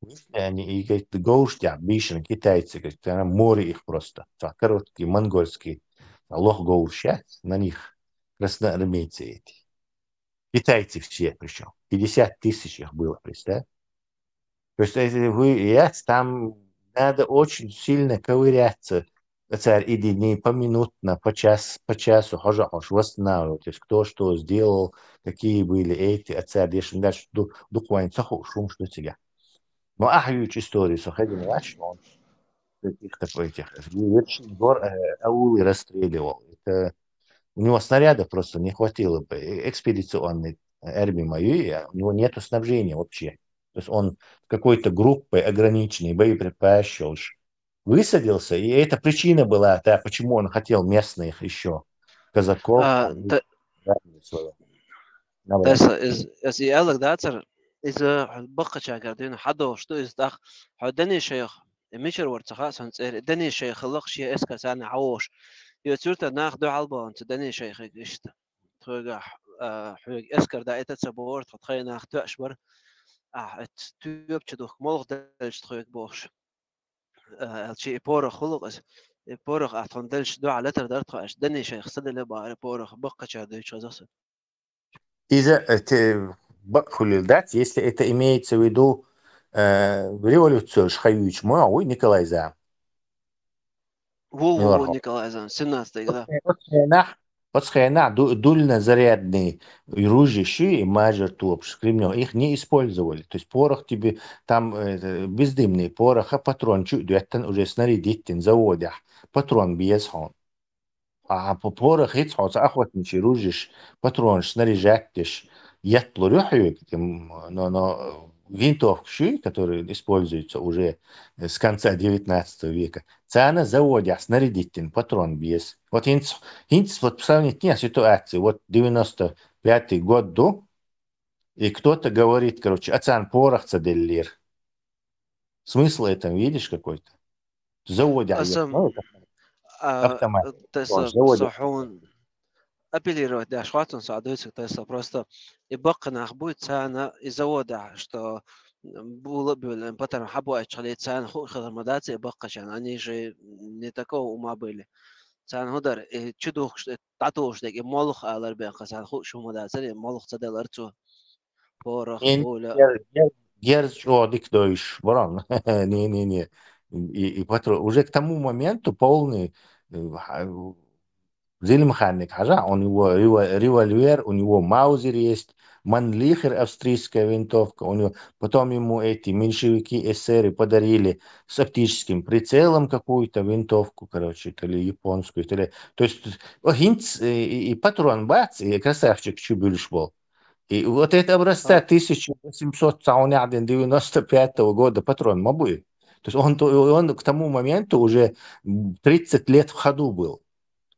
Вышли они и, говорит, говш тӀехь бийшина китайцы, говорит, там море их просто. Цхьа короткий монгольский, цхьа лох говш яц, на них красноармейцы эти. Китайцы все причём. Пятьдесят тысяч их было, представь. То есть, если вы, яц, там надо очень сильно ковыряться, царь, иди не поминутно, по час, по часу, хьожа, хьожа восстанавливать. То есть, кто что сделал, какие были эти, а царь дешна дальше ду-, дукха вайн ца хууш хӀумаш ду цига. Но ахьа юьйцу историю со хезна вац, он этих такой этих. Вершин гор, э, аулы расстреливал. Это у него снарядов просто не хватило бы. Э, экспедиционный армии моей, а у него нету снабжения вообще. То есть он какой-то группой ограниченной боеприпасов высадился, и это причина была, да, почему он хотел местных ещё казаков, А, там, та-, армию свою набрать. Таса, из, из и алаг дацар, из, э, баккхачагар дина хьадолуш ду, из тӀаккха хьо Дани шайх, и мичара вара ца хаьа сан цӀера, и Дани шайх хилла-кх шен эскар царна хьавогӀуш. И оцу юьртара нах дуьхьал бахана цу Дани шайхига иштта. Тхоьгахь, а, хьоьга эскар даийта ца бохура, тхо тхайн нах тоьаш бара. Ахь оцу тоьпачу духку молха делча тхоьга бохуш. А, аьлча и порох хуьлу-кх иза. И порох ахь тхуна делча дуьхьал летар дара тхо аьлча, Дани шайх ца дели бахара порох, баккхачара дуьйцуш хеза сан. Иза, э, те, бакъ хуьлийла дац, если это имеется в виду, э, революцию ша хьаюьйцуш ма вуй Николай Зам. Ву, ву, ву, Николай Зам, семнадцатый, да. Оцу хенахь, оцу хенахь ду-, дульнозарядный ружья ши и мажор топаш Кремлёв, их не использовали. То есть порох тебе там, э, бездымный порох, а патрон чу а доьттина, уже снарядить дина заводехь, патрон беза хьуна. А по-, порох хӀинца хьо ца охотничий ружьяш, патронаш, снаряжать деш, ятлур ю хьоьга, тем, но, но винтовка ши, которая используется уже с конца девятнадцатого века, царна заводехь снарядить дина патрон беза. Вот хӀинца, хӀинца вот сравнить дехьа ситуацию, вот девяносто пятый год ду, и кто-то говорит, короче, а царна порох ца деллера. Смысл этом, видишь, какой-то? Заводехь, аса, ну, это а, автомат. Тесса, заводехь. Со хьуна апеллировать деш хӀоттун со а дуьйцург, Тесса, просто и баккхий нах буй, царна и заводехь, что була а буьйлла, патрон хьабойтуш хилча, царна хууш хилар ма дац и баккхийчарна, они же не такого ума были. Царна хӀун дар, и чудухкаш, и дӀатухуш дерг, и молха алар бен, царна хууш хӀума дацар, и молха ца делар цо. Порох, пуля. Герз чӀогӀа дика дойуш, барон. Не, не, не. И, и патрон. Уже к тому моменту полный, э, ха-, Зелимханник хьажа, у него рево-, револьвер, у него маузер есть, Манлихер, австрийская винтовка, у него, потом ему эти меньшевики, эсеры подарили с оптическим прицелом какую-то винтовку, короче, то ли японскую, то ли, то есть, о, хӀинца, и, и, и патрон бац, и красавчик чу буьлуш бу. И вот это образца тысяча восемьсот, цхьа хӀун яхь дина, девяносто пятого года патрон ма буй. То есть он, то- он к тому моменту уже, м, тридцать лет в ходу был.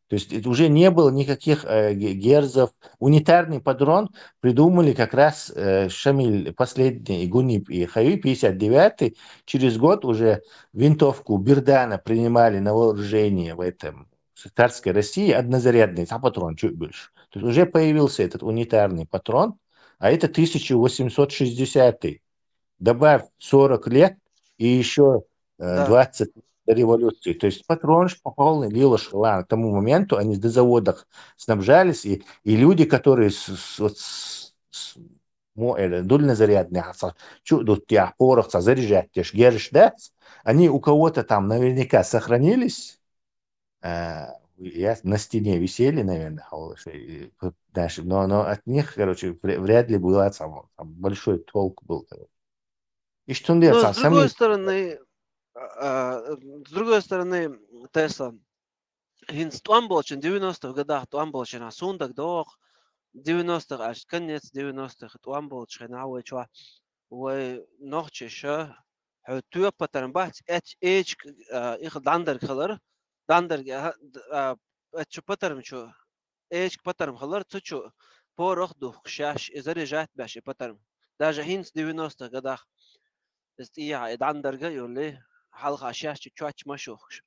То есть это уже не было никаких, э, ге- герзов. Унитарный патрон придумали как раз, э, Шамиль последний, и Гуниб, и Хави, пятьдесят девятый. Через год уже винтовку Бердана принимали на вооружение в этом царской России, однозарядный, цхьа патрон чу буьлуш. То есть уже появился этот унитарный патрон, а это тысяча восемьсот шестидесятый. Добавь сорок лет и еще, э, двадцать до революции. То есть патронаш по полной лилаш хилла. К тому моменту они до заводах снабжались, и, и люди, которые с, с- вот с- с- мо- э, дульнозарядный, а, цхьа чу дуттехь, порох цхьа заряжать деш герзаш дац, они у кого-то там наверняка сохранились, э, я- на стене висели, наверное, хьалха, э, дальше, но, но от них, короче, вря- вряд ли была там, там большой толк был. Иштта хӀун дера, цхьа самый- С другой стороны, а, с другой стороны, Тесса, хӀинца тӀом болчун, девяностых годах тӀом болчун, суна дагадогӀу, девяностых аьлча, конец девяностых тӀом болчу хенахь вай чохь, вай нохчаша, хьо тоьпатарм бац, эч-, эчиг, а, их дӀандарг хилар, дӀандарг, а, д- а, эчу патармчу, эчиг патарм хилар, цу чу порох духкуш шаьш, и заряжать беш и патарм. Даже хӀинца девяностых годах иза тӀехьа и дӀандарг а йоллий, хьалха шаьш чу чоч ма шухкуш.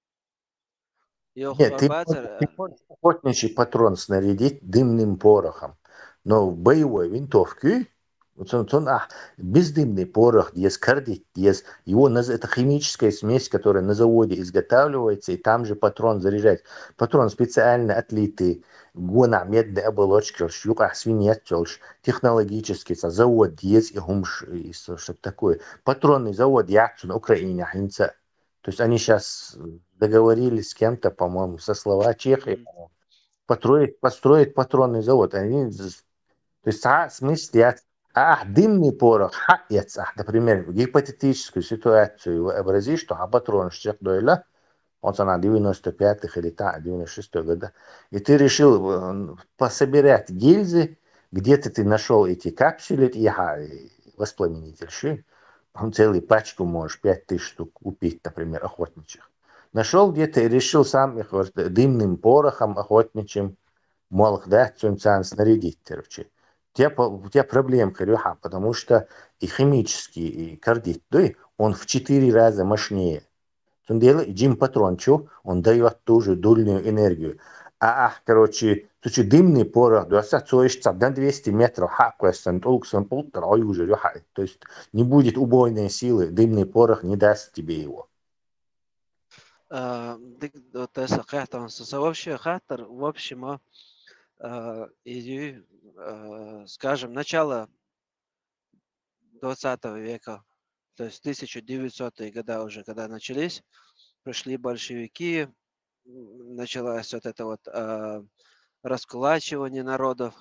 Нет, ты можешь, ты можешь охотничий патрон снарядить дымным порохом, но в боевой винтовке, вот он, он, а, бездымный порох деза, кардить деза, его наз- это химическая смесь, которая на заводе изготавливается, и там же патрон заряжается. Патрон специально отлитый, гонах медный оболочка йолуш, юкъахь свинец йолуш, технологический цхьа завод деза, и хӀумаш, и что-то такое. Патронный завод яц на Украине хӀинца. То есть они щас договорились с кем-то, по-моему, со Словачией, по-моему, построить, построить патронный завод. Они з- то есть цхьа смысл яц. А ахь дымный порох хьаэц ахь, например, гипотетическую ситуацию вообрази, что хьан патронаш чекхдойла, он цхьана девяносто пятых или та, девяносто шестой года, и ты решил, э, пособирать гильзы, где-то ты нашел эти капсюли, и ха- воспламенитель ши, он целую пачку можешь, пять тысяч штук купить, например, охотничьих. Нашел где-то и решил сам их вот дымным порохом охотничьим, молох дац цуьнан, царна снарядить, короче. У тебя, по- у тебя проблема хир ю хьан, потому что и химический, и кардит дуй, он в четыре раза мощнее. Цундела и жим патрон чу, он даёт ту же дульную энергию. А ахь, короче, цу чу дымный порох доьссахь, цо иштта цхьа дан двести метров хьакхоьссина, тӀулг сан пулттара Ӏойужур ю хьан. То есть не будет убойной силы, дымный порох не даст тебе его. А, дик, вот это хаттар, со, со вообще хаттар, в общем, а, а, и, а, скажем, начало двадцатого века, то есть тысяча девятисотые года уже, когда начались, пришли большевики, м, началось вот это вот, а, раскулачивание народов.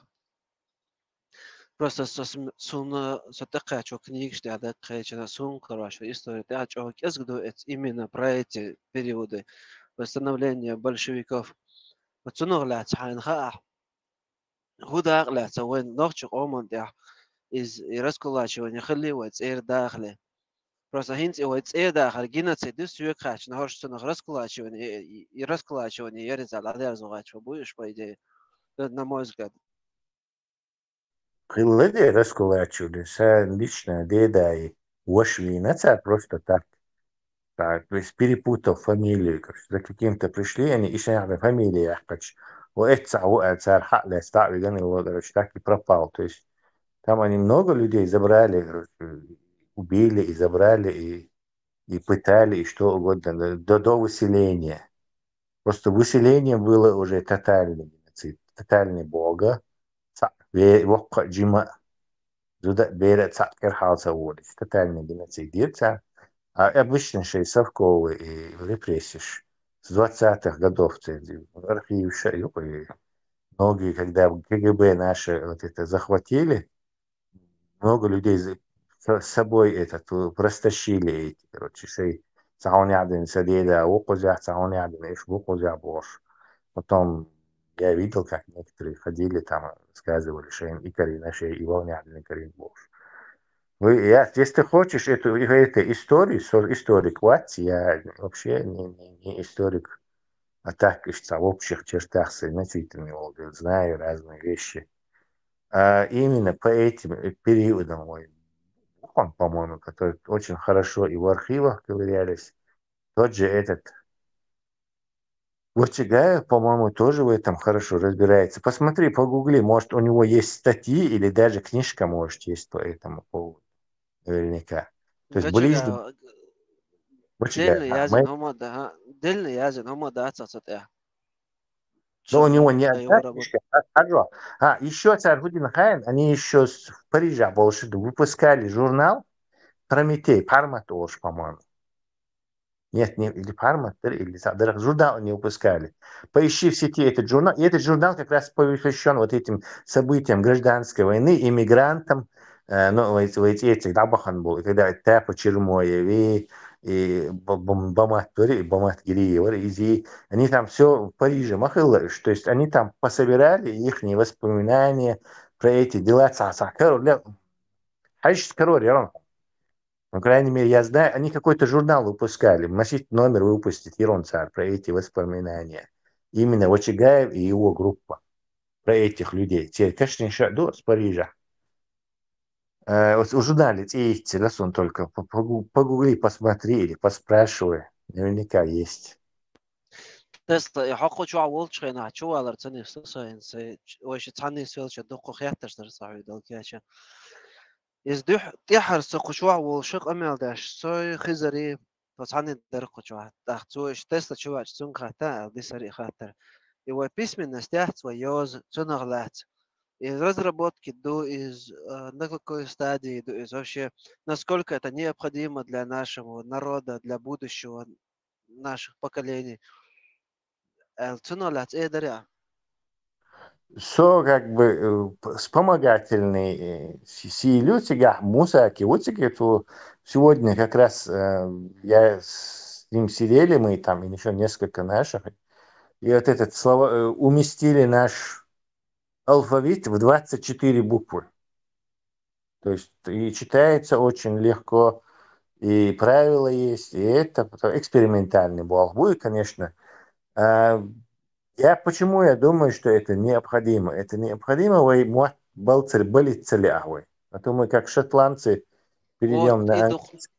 Просто со см- суна со тӀекхаьчча книгаш тӀехь даккхайчина, суна карош истори тӀехь чӀогӀа кӀезиг ду эц именно про эти периоды восстановления большевиков. Вот цунах лаьцна хьайна хаахь. хӀун дакъа лаьцна вайн нохчийн къоман тӀехь, иза и раскулачивание хилли вай цӀера дахале. Просто хӀинца и вай цӀера дахар геноцид ю, соьга хаьттача, хӀорш цунах раскулачивание, и, и раскулачивание яр иза дӀадерзо гӀерташ буй уж, по идее, на мой взгляд. Хилла де раскулачивание, сан лично дедай ваша вийна цар просто так. Так, то есть перепутал фамилию, короче, за каким-то пришли, они и шайна фамилия яьккхача. Ву эццахь ву аьлла, цара хьа а лаьцна дӀа а вигна, и вот, короче, так и пропал. То есть там они много людей забрали, короче, убили и забрали, и, и пытали, и что угодно, до, до выселения. Просто выселение было уже тотальный геноцид, тотальный бога, цхьаъ ве-, воккха а, жима а, зуда а, бер а цхьаъ кӀира хьал ца волуш, тотальный геноцид дира цара. А обычно шайн совковый и репрессеш с двадцатых годов цердив. Архиваш а ю, и многие, когда КГБ наши вот это захватили, много людей за-, с собой этот, э, растащили эти, короче, шайн цхьа хӀума яхь дина сан деда ву кхузахь, цхьа хӀума яхь дина иш ву кхузахь бохуш. Потом я видел, как некоторые ходили там, рассказывали, шайна и карийна, шайн и вовна яхь дина карийна бохуш. Ну, я, если ты хочешь эту, эту историю, со-, историк вац, я вообще не, не, не историк, а так, ишта в общих чертах, значительный, знаю разные вещи. А именно по этим, э, периодам, ой, он, по-моему, который очень хорошо и в архивах ковырялись. Тот же этот Вачагаев, по-моему, тоже в этом хорошо разбирается. Посмотри, погугли, может, у него есть статьи или даже книжка, может, есть по этому поводу. Наверняка. То есть ближе... Вачагаев, Вачагаев, деллина а, яздина хӀума да, хӀа, деллина яздина хӀума дац цу тӀехь. Да у него не одна книжка, а, а, а, ещё цара хӀу дина хаьий, они ещё с-, в Париже больше выпускали журнал «Прометей», «Пармат» олуш, по-моему. Нет, не, или «Пармат» дара, или цхьа дара, журнал они выпускали. Поищи в сети этот журнал. И этот журнал как раз посвящён вот этим событиям гражданской войны, иммигрантам, э, ну, вай, вай цӀе цига дӀабахана болу, и когда Тапа Чермоев, и, и Б-, Б-, Бамат вара, и Бамат Гириев вара, и зи-, они там всё в Париже ма хилла уж. То есть они там пособирали ихние воспоминания про эти дела, цхьа, цхьа карор ле-, хьаьжча карор яра. По крайней мере, я знаю, они какой-то журнал выпускали, масийтта номер выпустить йира цара про эти воспоминания. Именно Вачагаев и его группа. Про этих людей. Церан кашнаш а ду оцу Парижехь. Э, вот в журнале цӀе йиццина суна, только по-, погу-, погугли, посмотри или поспрашивай. Наверняка есть. Тесла, и хьо кху чохь волчу хенахь чувалар ца нисса со хӀинца, вайша цхьаьна нисвелча дуккха хеттарш дара сан хьоьга дала кеча. Иза дуьхьа тӀаьхьара со кху чохь волуш къамел деш, со хизарий, тхо цхьаьна дара кху чохь. ТӀаккха цо иштта Тесла чу ваьчча цуьнга хаттар аьлла, дисара и хаттар. И вай письменность яц, вай йоза, цунах лаьцна. Иза разработки ду, иза, а, на какой стадии ду иза вообще, насколько это необходимо для нашего народа, для будущего наших поколений. Аьлла, цунах лаьцна эр дара ахь? Со как бы, э, п-, вспомогательный, э, си-, сийла ю цигахь, Мусаки ву цигахь, то сегодня как раз, э, я с ним сидели мы там, и ещё несколько наших. И вот этот слово-, э, уместили наш алфавит в двадцать четыре буквы. То есть и читается очень легко, и правила есть, и это потом экспериментальный болх будет, конечно. А я почему я думаю, что это необходимо? Это необходимо, вай мотт балцар балиц ца лаахь вай. А то мы, как шотландцы, перейдём на английский.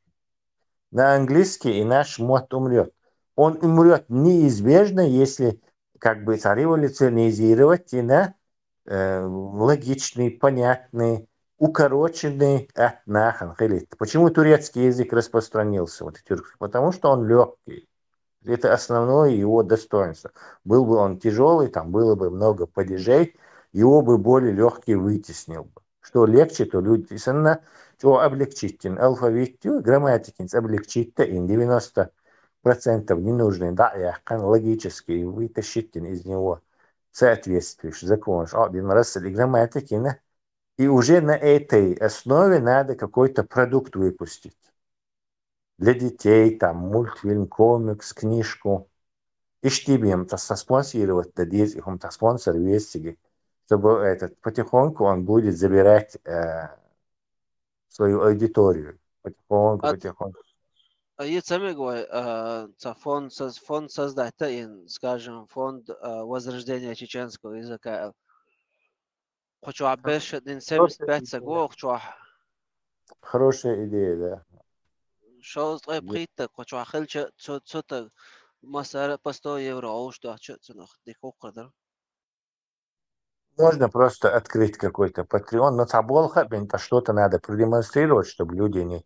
На английский, и наш мотт умрёт. Он умрёт неизбежно, если как бы цхьа революционизировать и на, э, логичный, понятный, укороченный от нахана хилит. Почему турецкий язык распространился, вот и тюркский? Потому что он лёгкий. Это основное его достоинство. Был бы он тяжёлый, там было бы много падежей, его бы более лёгкий вытеснил бы. Что легче, то люди, и санна, что облегчить, алфавит, грамматикин облегчить, и девяносто процентов ненужный, да, я логический, вытащить из него соответствующий закон, а, один раз и грамматикина, и уже на этой основе надо какой-то продукт выпустить. Для детей, там, мультфильм, комикс, книжку. Иштта бен, та спонсировать да деза, и хум та спонсор весиги. чтобы этот, потихоньку он будет забирать э, свою аудиторию. Потихоньку, А- потихоньку. А е цамиг вай, а, ца фонд соз-, фонд создать та ин, скажем, фонд а, возрождения чеченского языка. Хочу обещать, ин семьдесят пять саг вох чух. Хорошая идея, да. Шоз ткъе пхийтта, хочу хилча, цо, цо та масара по сто евро оуш да, чо цунах дикух кадар. Можно просто открыть какой-то Patreon, но цхьа болх бин, то что-то надо продемонстрировать, чтобы люди не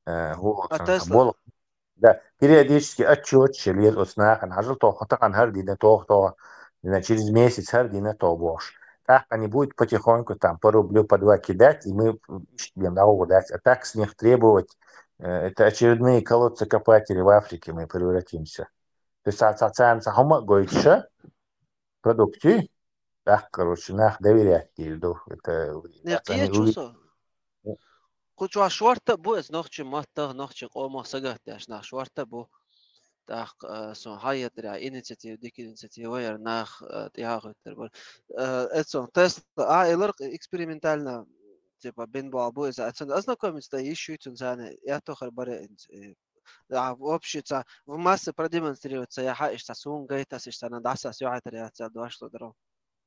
э, вот, А цхьа Tesla? болх. Да, периодически отчет шел, вот с нахана, хажал то, хата хан хар дина то, то, не знаю, через месяц хар дина то бош. Так они будут потихоньку там по рублю, по два кидать, и мы ищем дорогу дать. А так с них требовать, э, это очередные колодцекопатели в Африке мы превратимся. То есть, а, а, а, а, хома гойча, продукты, так, короче, нах доверять не иду. Это Не они кие увидят. чусо. Хочу шорта бу, эс нохчи матта, нохчи къома сагат, яш нах шорта бу. Так, э, сон хайятря инициатива, дик инициатива, яр нах, э, тяхуйтер бу. Э, эцон Tesla, а, элар экспериментально, типа, бен бал бу, эс эцон ознакомиться, да, ищу цун зане, я то хар баре, э, а, вообще, ца, в массы продемонстрироваться, я ха, ишта сун гайтас, ишта на даса, сё хайтер, я ца, два что дро.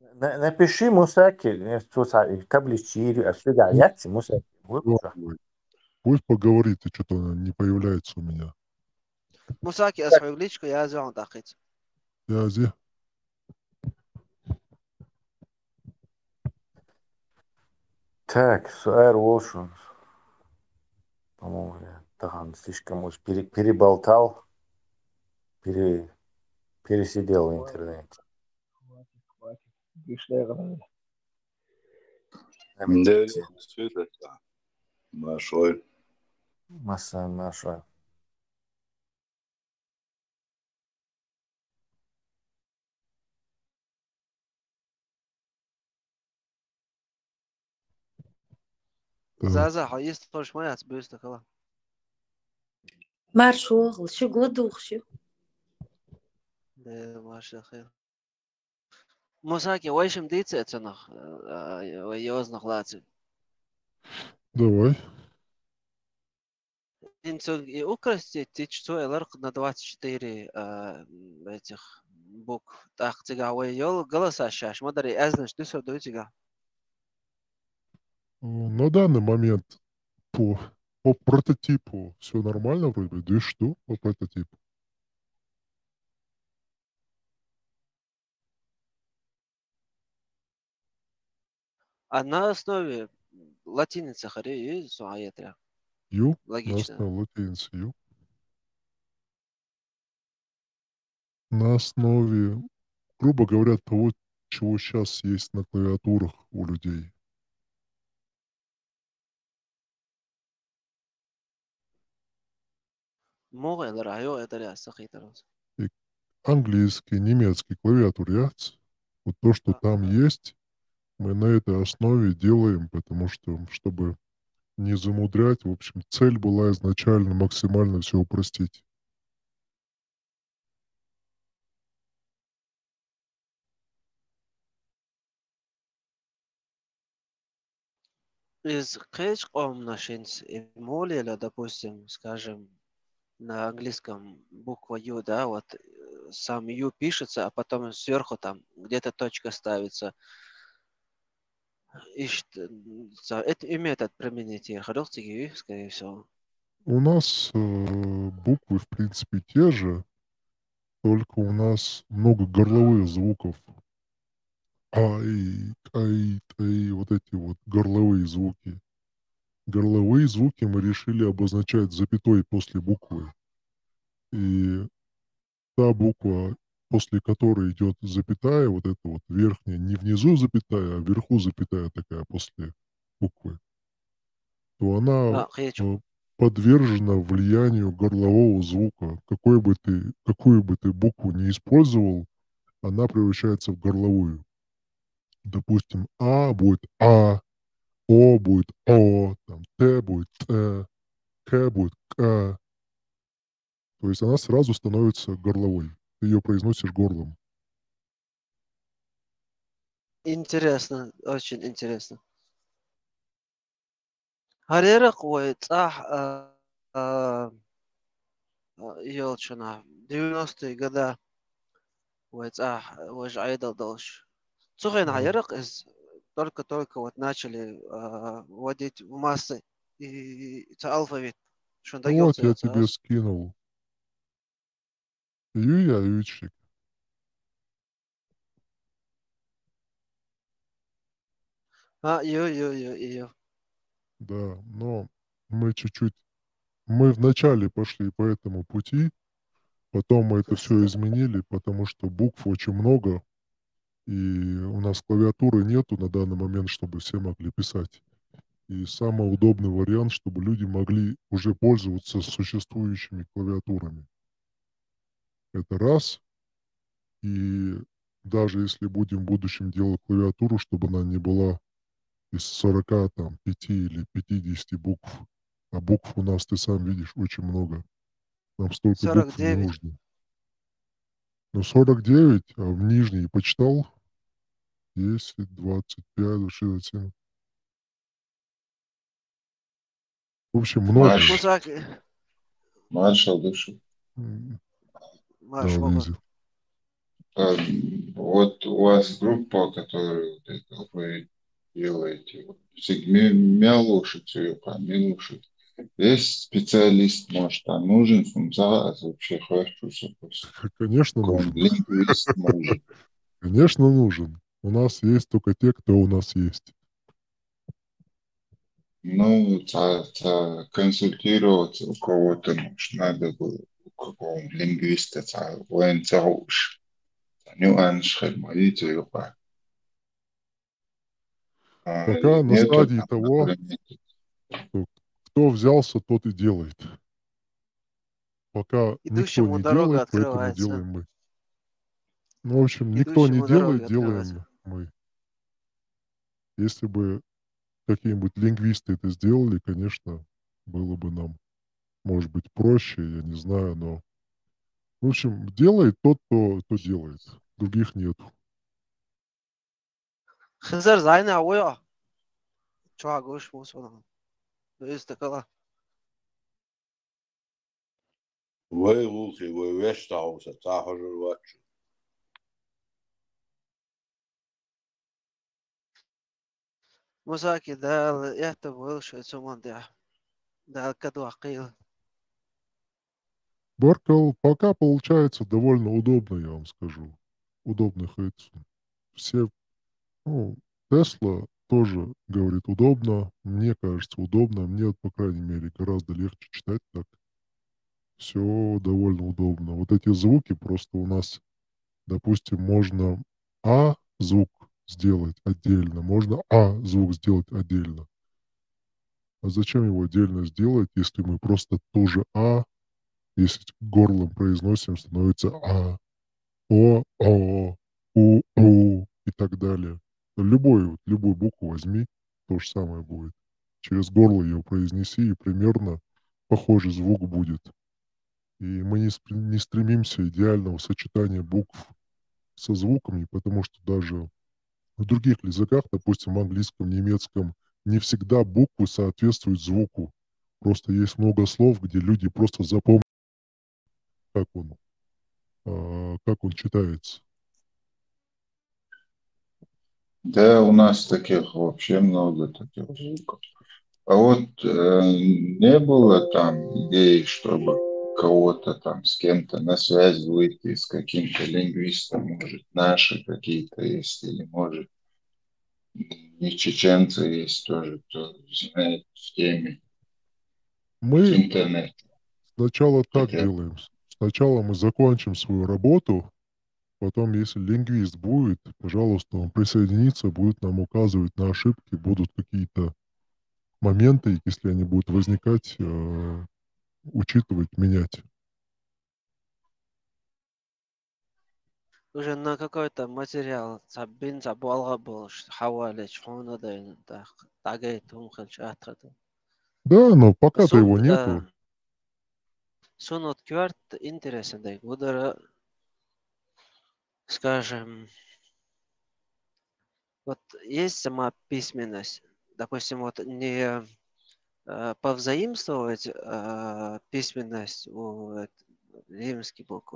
На- Напиши Мусаки, э, что са- и таблички, а сюда, я, Мусаки, вот Ой, что. ой. Пусть поговорит, и что-то она не появляется у меня. Мусаки, ас хой в личку, я звал, да, хит. Связи. Так, суар волшун. По-моему, я тахан слишком уж пере- переболтал, пере- пересидел в интернете. Хватит, хватит. Беш дагъра. Да, всё это, да. Большой. Масса, Маша. Так. Заза, ха, есть тоже моя, бюста кала. Марш угъул, ши годух ши. Да, Маша, хай. Мусаки, вайшим дице ценах, э, э, вай ёзнах лаци. Давай. Инцу и украсти тич цу элар на двадцать четыре, э, м, этих букв. Так, цига вай ёл голоса шаш, мадари эзнаш дусо дуй цига. Э, На данный момент по, по прототипу все нормально вроде бы. Да и что по прототипу? А на основе латиницы хари и суаятра. Ю, на Логично. основе латиницы ю. На основе, грубо говоря, того, чего сейчас есть на клавиатурах у людей. Мугъ элар айо эдар яса хитарус. Английский, немецкий клавиатура, вот то, что там есть, мы на этой основе делаем, потому что, чтобы не замудрять, в общем, цель была изначально максимально все упростить. Из кеч къомна шинц и молила, допустим, скажем, на английском буква Ю, да, вот э, сам Ю пишется, а потом сверху там где-то точка ставится. И что, м, за это и метод применить, я ходил, скорее всего. У нас э, буквы, в принципе, те же, только у нас много горловых звуков. Ай, ай, ай, вот эти вот горловые звуки. Горловые звуки мы решили обозначать запятой после буквы. И та буква, после которой идет запятая, вот эта вот верхняя, не внизу запятая, а вверху запятая такая после буквы, то она А, хечу. э, подвержена влиянию горлового звука. Какой бы ты, какую бы ты букву не использовал, она превращается в горловую. Допустим, А будет А, О будет О, там, Т будет Т, К будет К. То есть она сразу становится горловой. Ты ее произносишь горлом. Интересно, очень интересно. Гьар яракь вай цӀагь, а, а, а, ёлчана, девяностые года вай цӀагь, вай жагьидал далуш. Цу хенахь яракь из только-только вот начали, а, вводить в массы и, и, и ца алфавит. Шун дагахь вот я тебе скинул. Ю, я ючик. А, ю, ю, ю, ю. Да, но мы чуть-чуть, мы вначале пошли по этому пути, потом мы это все изменили, потому что букв очень много, и у нас клавиатуры нету на данный момент, чтобы все могли писать. И самый удобный вариант, чтобы люди могли уже пользоваться существующими клавиатурами. Это раз. И даже если будем в будущем делать клавиатуру, чтобы она не была из сорока, там, пяти или пятидесяти букв, а букв у нас, ты сам видишь, очень много. Нам столько букв не нужно. Ну, сорок девять, а в нижней почитал? Десять, двадцать пять, двадцать шесть, двадцать семь. В общем, много. Марш. Маршал души. М, Марш, да, Вова. Визит. А, вот у вас группа, которую вот это вы делаете, вот, сегме-, мелуши, цуюка, мелуши. Есть специалист, может, а нужен, сумца, а вообще хочу, супус. Конечно, нужен. Лингвист, может. Конечно, нужен. У нас есть только те, кто у нас есть. Ну, ца-, ца-, консультироваться у кого-то, может, надо было, у какого-нибудь лингвиста, ца-, вайн ца уж. Ца нюанс хай молитвы юха. А, пока на стадии того, что кто взялся, тот и делает. Пока никто не делает, поэтому делаем мы. Ну, в общем, никто не делает, делаем мы. Если бы какие-нибудь лингвисты это сделали, конечно, было бы нам, может быть, проще, я не знаю, но, в общем, делает тот, кто, кто делает. Других нету. Хизар зайна авуя. Чуа гуш мусуна. Дуис такала. Вай лулхи, вай веш тауса, ца хажур вачу. Мусаки, Дала, это больше, чем он, да. Дала кадвакил. Баркал, пока получается довольно удобно, я вам скажу. Удобный хедсон. Все, ну, Тесла тоже говорит удобно. Мне кажется, удобно. Мне, по крайней мере, гораздо легче читать так. Все довольно удобно. Вот эти звуки просто у нас, допустим, можно А звук сделать отдельно, можно А звук сделать отдельно. А зачем его отдельно сделать, если мы просто тоже А, если горлом произносим, становится А, О, О, У, У и так далее. Любой, вот, любую букву возьми, то же самое будет. Через горло её произнеси, и примерно похожий звук будет. И мы не спр-, не стремимся идеального сочетания букв со звуками, потому что даже в других языках, допустим, в английском, немецком, не всегда буквы соответствуют звуку. Просто есть много слов, где люди просто запомнили, как он, а, как он читается. Да, у нас таких вообще много, таких звуков. А вот, э, не было там идеи, чтобы кого-то там с кем-то на связь выйти, с каким-то лингвистом, может, наши какие-то есть, или, может, не чеченцы есть тоже, кто знает в теме. Мы интернет. Сначала так делаем. Сначала мы закончим свою работу, потом, если лингвист будет, пожалуйста, он присоединится, будет нам указывать на ошибки, будут какие-то моменты, если они будут возникать, э, учитывать, менять. Уже на какой-то материал, саббин, сабуалга болуш, хавалич, хонадайн, так, тагей, тумхалч, атхадан. Да, но пока-то его нету. Сунут кварт интересный, гудара, скажем, Вот есть сама письменность, допустим, вот не э, повзаимствовать э, письменность у э, римских букв,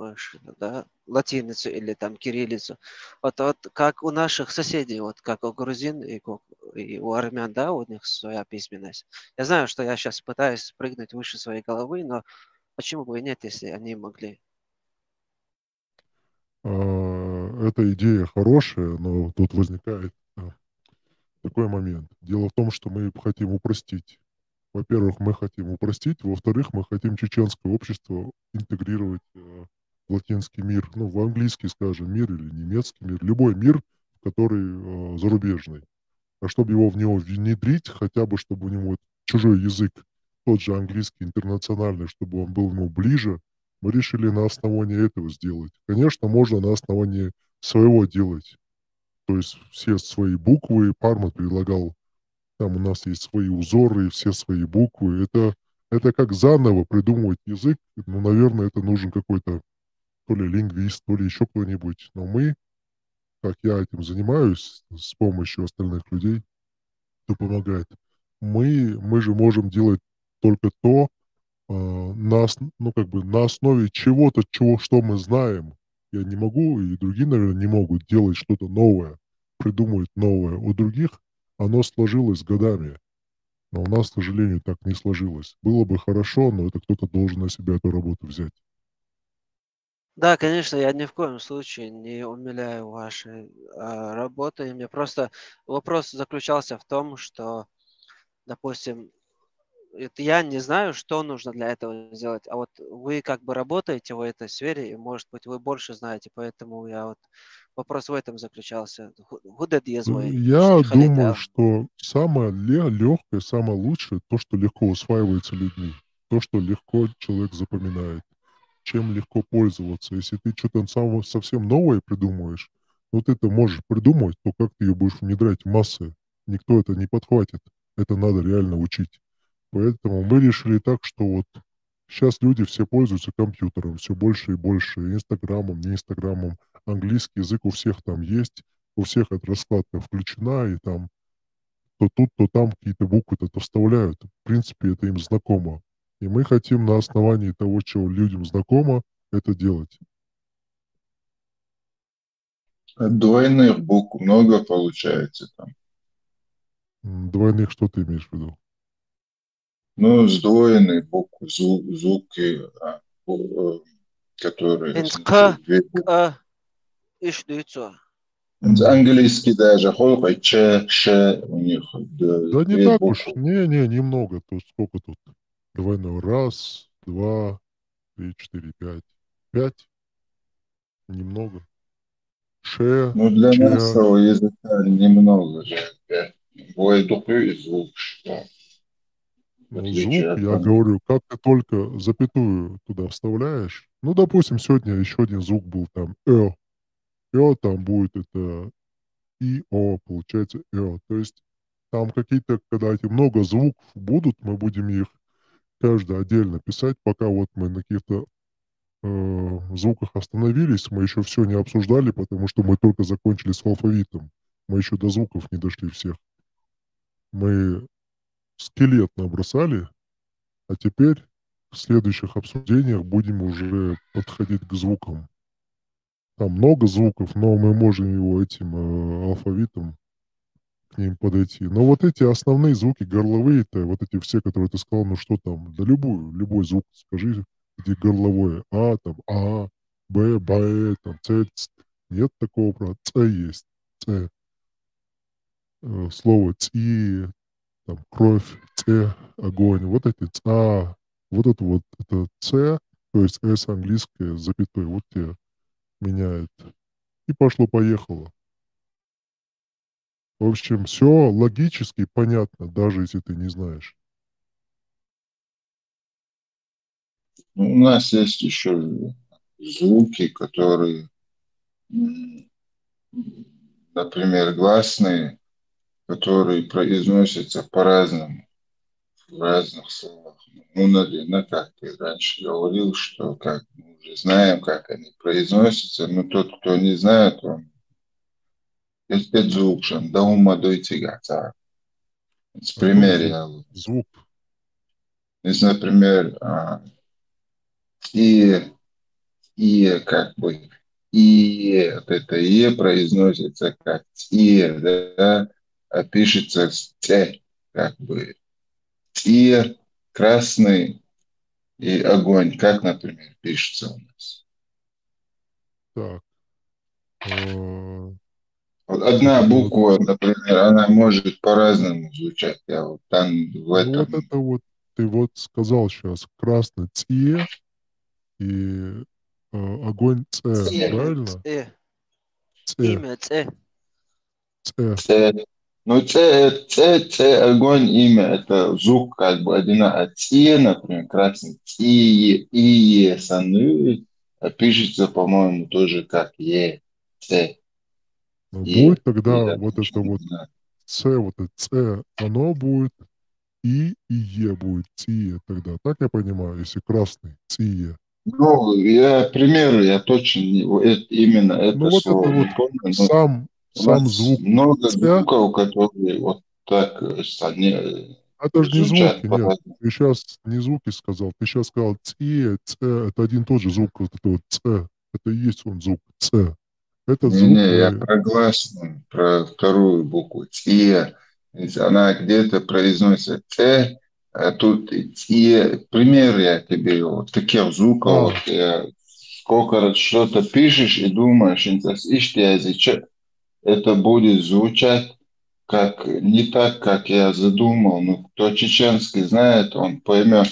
да, латиницу или там кириллицу. Вот, вот как у наших соседей, вот как у грузин и, как, и у армян, да, у них своя письменность. Я знаю, что я сейчас пытаюсь спрыгнуть выше своей головы, но почему бы и нет, если они могли? А, эта идея хорошая, но тут возникает а, такой момент. Дело в том, что мы хотим упростить. Во-первых, мы хотим упростить, во-вторых, мы хотим чеченское общество интегрировать э, в латинский мир, ну, в английский, скажем, мир или немецкий мир, любой мир, который э, зарубежный. А чтобы его в него внедрить, хотя бы чтобы у него чужой язык, тот же английский интернациональный, чтобы он был ему ближе, мы решили на основании этого сделать. Конечно, можно на основании своего делать. То есть все свои буквы, Парма предлагал, там у нас есть свои узоры, все свои буквы. Это, это как заново придумывать язык. Ну, наверное, это нужен какой-то то ли лингвист, то ли еще кто-нибудь. Но мы, как я этим занимаюсь с помощью остальных людей, кто помогает, мы, мы же можем делать только то, э, на, ну, как бы на основе чего-то, чего, что мы знаем. Я не могу, и другие, наверное, не могут делать что-то новое, придумывать новое. У других оно сложилось годами. Но у нас, к сожалению, так не сложилось. Было бы хорошо, но это кто-то должен на себя эту работу взять. Да, конечно, я ни в коем случае не умиляю вашей э, работы. Мне просто вопрос заключался в том, что, допустим, это я не знаю, что нужно для этого сделать, а вот вы как бы работаете в этой сфере, и, может быть, вы больше знаете, поэтому я вот вопрос в этом заключался. Я думаю, что самое легкое, самое лучшее, то, что легко усваивается людьми, то, что легко человек запоминает, чем легко пользоваться. Если ты что-то совсем новое придумываешь, ну ты это можешь придумать, то как ты ее будешь внедрять в массы? Никто это не подхватит. Это надо реально учить. Поэтому мы решили так, что вот сейчас люди все пользуются компьютером, все больше и больше, Инстаграмом, не Инстаграмом. Английский язык у всех там есть, у всех эта раскладка включена, и там то тут, то там какие-то буквы-то вставляют. В принципе, это им знакомо. И мы хотим на основании того, что людям знакомо, это делать. Двойных букв много получается там. Двойных что ты имеешь в виду? Ну, сдвоенные буквы, звук, звуки, а, э, которые... К, К, ищ лицо. Английский даже, холка, ч, ш у них. Да не так уж, не-не, немного, тут сколько тут? Двойной, раз, два, три, четыре, пять. Пять? Немного. Ше, ну, для нашего языка немного же. Двойдукую звук, что. Ну, звук, я говорю, как ты только запятую туда вставляешь. Ну, допустим, сегодня еще один звук был там э. Э, там будет это и о, получается э. То есть там какие-то, когда эти много звуков будут, мы будем их каждый отдельно писать, пока вот мы на каких-то э, звуках остановились, мы еще все не обсуждали, потому что мы только закончили с алфавитом. Мы еще до звуков не дошли всех. Мы скелет набросали, а теперь в следующих обсуждениях будем уже подходить к звукам. Там много звуков, но мы можем его этим э, алфавитом к ним подойти. Но вот эти основные звуки горловые-то, вот эти все, которые ты сказал, ну что там, да любую, любой звук скажи, где горловое. А, там, а, б, б, там, ц, ц. Нет такого, про ц есть. Ц. Э, слово ци, там, кровь, ц, огонь. Вот эти ц, а, вот это вот, это ц, то есть с английское, запятой, вот тебе меняет. И пошло-поехало. В общем, все логически понятно, даже если ты не знаешь. Ну, у нас есть еще звуки, которые, например, гласные, которые произносятся по-разному, в разных словах. Ну, наверное, как ты раньше говорил, что как мы уже знаем, как они произносятся, но тот, кто не знает, он эт звук шан, дагьум ма дой цигахь цхьа. Пример я. Звук. Если, например, а, цӀие, цӀие, как бы, ие, вот это е произносится как цӀие, да, а пишется с ц, как бы, цӀие, красный и огонь, как, например, пишется у нас. Так. Э, Вот одна буква, например, она может по-разному звучать. Я вот там в Ну, этом... вот это вот, ты вот сказал сейчас, красный цӀие и э, огонь цӀэ, Имя правильно? цӀэ. ЦӀэ, Имя цӀэ. цӀэ. Ц. Ну, ц, ц, ц, огонь, имя, это звук как бы один, а цӀие, например, красный, цӀие, ие, сану, а пишется, по-моему, тоже как е, ц. Ну, Е, будет тогда я вот это точно не вот знаю. ц, вот это ц, оно будет и, и е будет цӀие тогда. Так я понимаю, если красный, цӀие. Ну, я примеры, я точно не, вот это, именно это Ну, вот это слово не вот помню, но сам, у сам нас звук много ц, звуков, которые вот так э, с- они, э, это же не звучат звуки, нет. по-разному. Ты сейчас не звуки сказал, ты сейчас сказал цӀие, ц, это один тот же звук, вот это вот ц. Это и есть он звук ц. Это Не, звук не, я э, про гласную, про вторую букву, цӀие. Ведь она где-то произносится ц, а тут цӀие. Пример я тебе, вот таких звуков, А. Вот я, сколько раз что-то пишешь и думаешь, интас ишти язычок, это будет звучать как не так, как я задумал. Ну, кто чеченский знает, он поймет.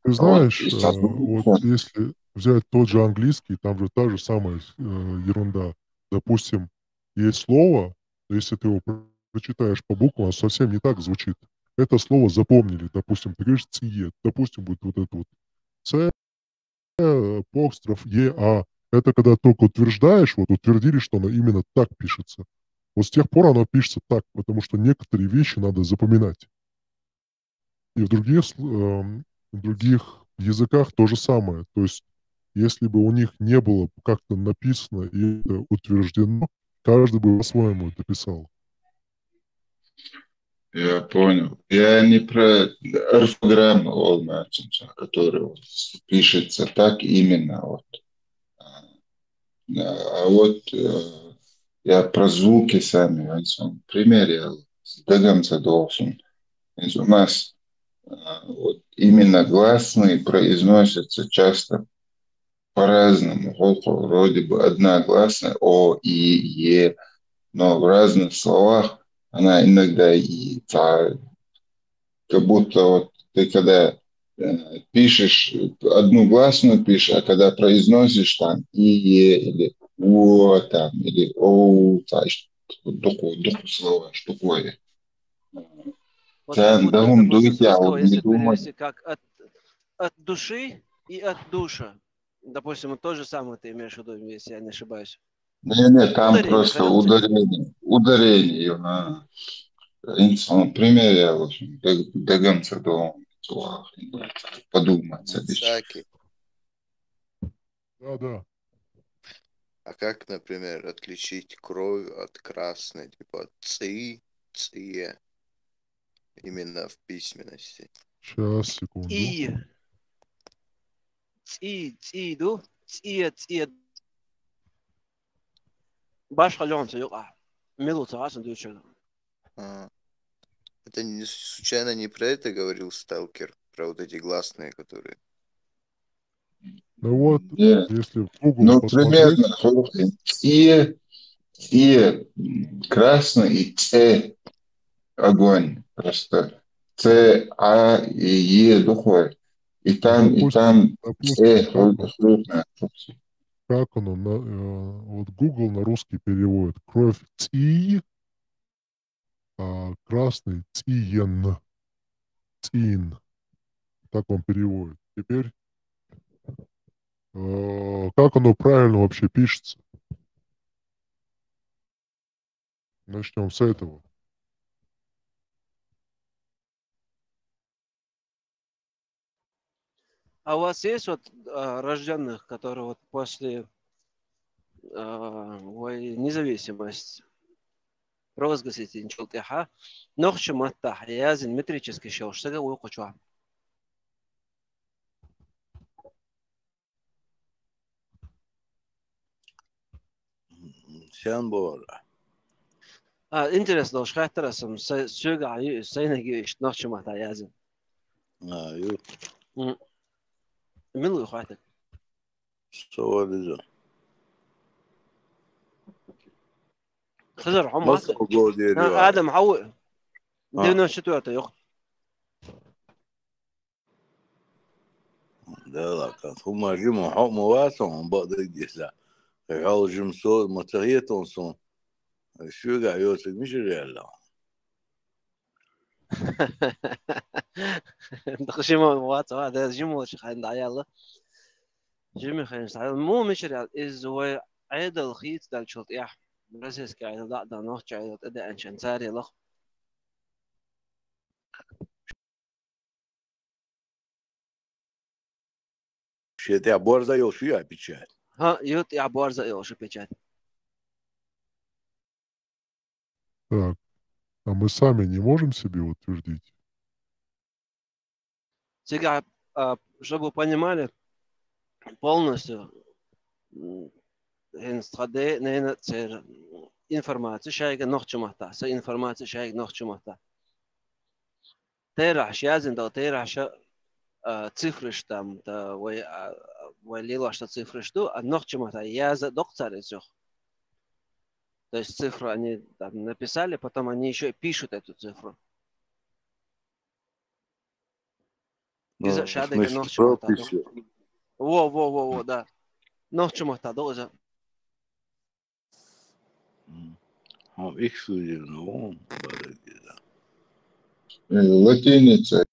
Ты Вот знаешь, и э, соответственно вот если взять тот же английский, там же та же самая э, ерунда. Допустим, есть слово, но если ты его про- прочитаешь по буквам, оно совсем не так звучит. Это слово запомнили, допустим, ты говоришь цӀие, допустим, будет вот это вот ц, апостроф, е, а. Это когда только утверждаешь, вот утвердили, что оно именно так пишется. Вот с тех пор оно пишется так, потому что некоторые вещи надо запоминать. И в других, сл- эм, в других языках то же самое. То есть, если бы у них не было как-то написано и это утверждено, каждый бы по-своему это писал. Я понял. Я не про орфограмму, который вот пишется так именно. Вот. А а вот э, я про звуки сами. Пример я с дагамца должен. Ведь у нас а, вот именно гласные произносятся часто по-разному. Вот вроде бы одна гласная, о, и, е, но в разных словах она иногда и та, как будто вот ты когда э, пишешь, одну гласную пишешь, а когда произносишь там и, е, или о, там, или о, та, ш- духу, духу слова, что такое. Вот Да, как будто, да, он допустим, дует, с я русского, вот не если думаю. перевести как от, от души и от душа. Допустим, вот то же самое ты имеешь в виду, если я не ошибаюсь. Не, не, там Ударение, просто короче. Ударение. Ударение. А. Инсан, пример я, в общем, дагамца должен подумать. Мицаки. Да, да. А как, например, отличить кровь от красной? Типа ци, цие. Именно в письменности. Сейчас, секунду. И. Ци, ци, ду, ци, ци. Башха лёнца юкъа. Милуца гъасан дуча. А. Это не, случайно не про это говорил Сталкер? Про вот эти гласные, которые... Ну вот, Нет. если в Google Ну, посмотреть, примерно, слушай, цие, цие, м, красный и ц, огонь. Просто ц, а и е духой. И там, и Допустим, там допустим, ц, как он, хлопная. как оно, на- э, вот Google на русский переводит. Кровь ци, а красный циен. Цин. Так он переводит. Теперь, э, как оно правильно вообще пишется? Начнем с этого. А у вас есть вот а, рожденных, которые вот после а, вой- независимости провозгласить йинчул тӀехьагӀа, нохчийн маттахь язйина метрически йолуш сага вукху чохь. Сен бохура? А, интересно долуш хаттар ас, м, са-, соьгахь ю, сайниг ю иштта нохчийн маттахь язйина. А, ю. М. Мила ву хаттар? Со вализа. Хазар, хьо ма Маса гол дери А, вара. Адам, хьо ву? А. Девяносто четвёртый, йоккха. Дела, кан хӀума жима хьо ма вац, хьуна бакъдерг дийцча. Кхин хьол жима со ма ца хета хьуна суна. Соьгахь йоцург мичара яьлла? Дукха жима вац, ва, да, жима волчу хенахь дӀаяьлла. Жима хенахь дӀаяьлла. Муха мичара яьлла? Иза вай Ӏедал хийцаделлачул тӀаьхьа, российский Ӏедал дӀа а дан, нохчийн Ӏедал тӀедеанчийн цара лаха. Шен тӀехь борза йолуш ю а печать? ХӀаъ, ю тӀехь борза йолуш ю печать. Так. А мы сами не можем себе утвердить? Цигахь, а, чтобы вы понимали, полностью, м, хӀинца тхан ден а, ненан а церан информаци шайга нохчийн маттахь, сан информаци шайга нохчийн маттахь. Терахьаш язйина долу, терахьаш, а, цифраш там, та вай, а, вай лелош долу цифраш ду, а нохчийн маттахь язъян доккху цара иза юха. То есть цифру они там написали, потом они ещё и пишут эту цифру. Ну, иза в шадерг смысле, нохчийн маттахь ду. Прописи. Во, во, во, во, да. Нохчийн маттахь ду иза. М. Хьо эксклюзивно вон бараг деза. Э, латиница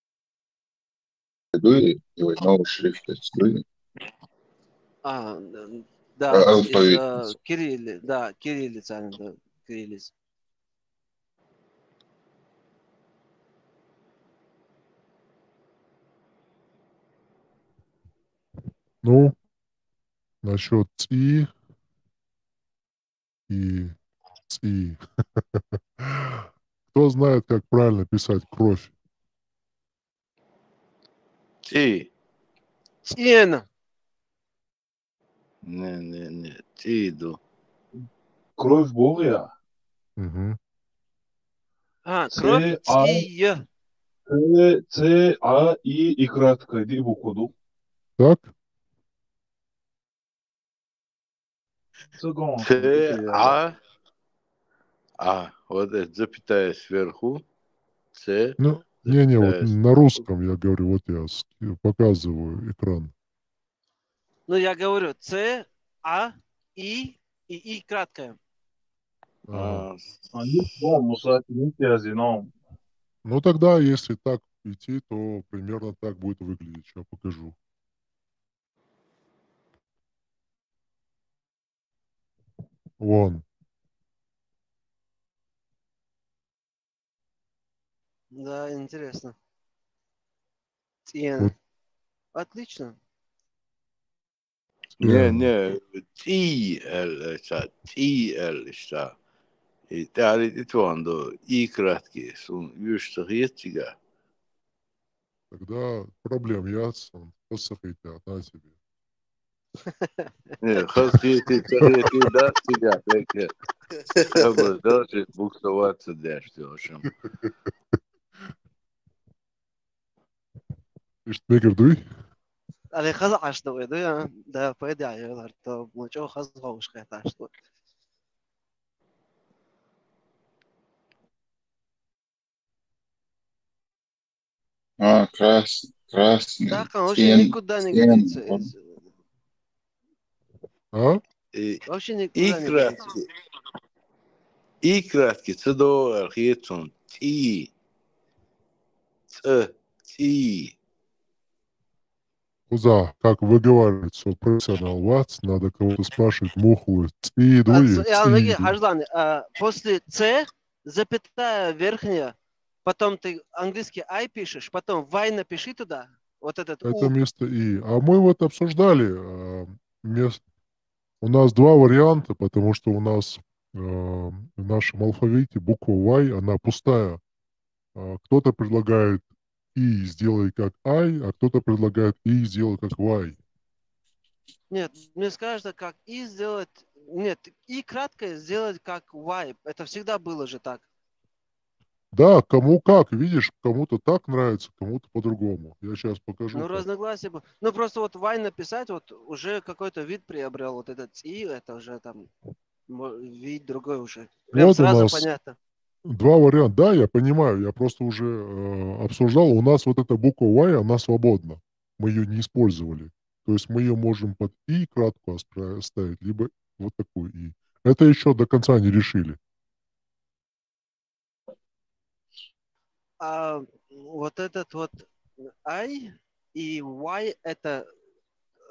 дуй, или новый шрифт дуй? А, н-, да, А, алфавит. Из, э, кирилли-, да, кириллица, да, кириллица. Ну, насчёт цӀий и цӀий. Кто знает, как правильно писать кровь? ЦӀий. ЦӀена. Не, не, не, цӀий ду. Кровь боху я? Мгм. А, кровь, Ц, А, цӀий. Ц, Ц, А, И и краткая, диъ буква ду. Так? Ц, А, А, вот это запятая сверху. Ц, Ну, не, не, вот запятая с- на русском я говорю, вот я с-, показываю экран. Ну, я говорю, Ц, А, И, и И краткая. А. А, ну, да, ну, с этим не связано. Ну, тогда, если так идти, то примерно так будет выглядеть. Щас покажу. Вон. Да, интересно. ЦӀена. Вот. Отлично. Не, ЦӀена. Не, цӀий аьлла, ца, цӀий аьлла иштта. И тӀаьхьа тӀе тохана ду, И краткий, суна уьш ца хета цигахь. Тогда проблем яц, он хаза хетахь, на тебе. Не, хаза хетий, ца хетий, да, цигахь, пекке. Хабар дац, буксоваться деш, ты, в общем. Иштта мегар дуй? Али хаза Ӏаш ду вай дуй, а? Да, пайда йолар, то, ма чӀогӀа хаза ховш хеташ ду. А, крас-, красный. Да, конечно, вообще никуда не годится. А? И, вообще никуда не годится. И краткий. И краткий, ца до архицун. ЦӀий. ЦӀий. Куза, как выговаривать, что профессионал вац, надо кого-то спрашивать, муха ву, цӀий ду А, и ц-, я, цӀий ноги, ду. Хьажлан, а, после Ц запятая верхняя, потом ты английский I пишешь, потом Y напиши туда, вот этот Это У. Вместо И. А мы вот обсуждали, а, мес-, у нас два варианта, потому что у нас в нашем алфавите буква Y, она пустая. А, кто-то предлагает и сделай как I, а кто-то предлагает и сделай как Y. Нет, мне кажется, как и сделать... Нет, и краткое сделать как Y. Это всегда было же так. Да, кому как, видишь, кому-то так нравится, кому-то по-другому. Я сейчас покажу. Ну, как. Разногласия бы. Ну, просто вот Y написать, вот уже какой-то вид приобрел, вот этот и, это уже там мо- вид другой уже. Прям Вот у сразу нас понятно. Два варианта. Да, я понимаю, я просто уже э, обсуждал. У нас вот эта буква Y, она свободна. Мы ее не использовали. То есть мы ее можем под и кратко оспра- ставить, либо вот такую и. Это еще до конца не решили. А вот этот вот I и Y, это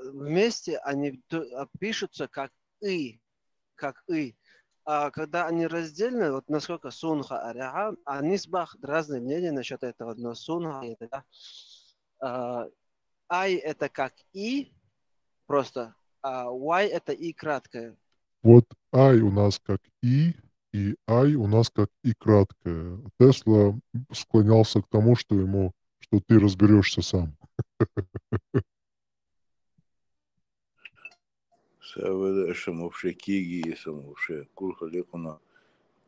вместе они т- а, пишутся как и, как и. А когда они раздельны, вот насколько сунха аряха, они сбах разные мнения насчет этого, но сунха это да. А, I это как и просто, а Y это и краткое. Вот I у нас как и, и I у нас как и краткое. Тесла склонялся к тому, что ему, что ты разберешься сам. Саведа эшем вообще киги, эшем вообще кулха лекуна.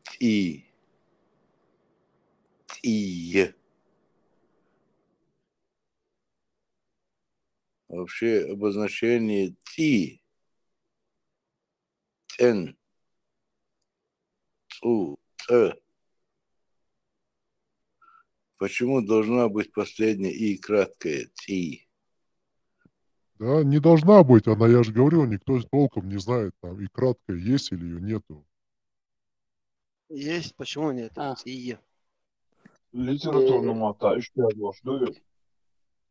Ти. Ти. Вообще обозначение ти. Тен. Цу. Ц. Почему должна быть последняя и краткая ти? Да, не должна быть она, я же говорю, никто толком не знает, там и краткое есть или ее нету. Есть, почему нет? А. И. Литературный мата, еще раз, дует.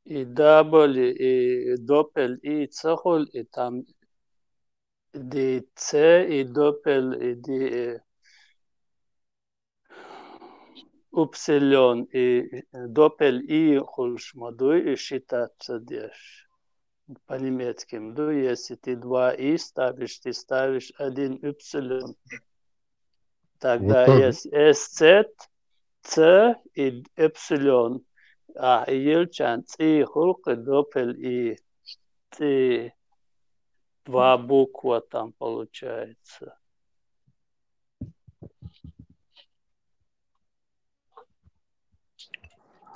И дабл, и допель и цехоль, и там ди ц, и допель, и ди э, упсилен, и допель и хулшмадуй, и считаться деш. По-немецки мду, если ты два и ставишь, ты ставишь один упсилен. Тогда Вот так. Есть эс цет, ц и эпсилон. А и елчан ци хулк и допель и ци. Два буква там получается.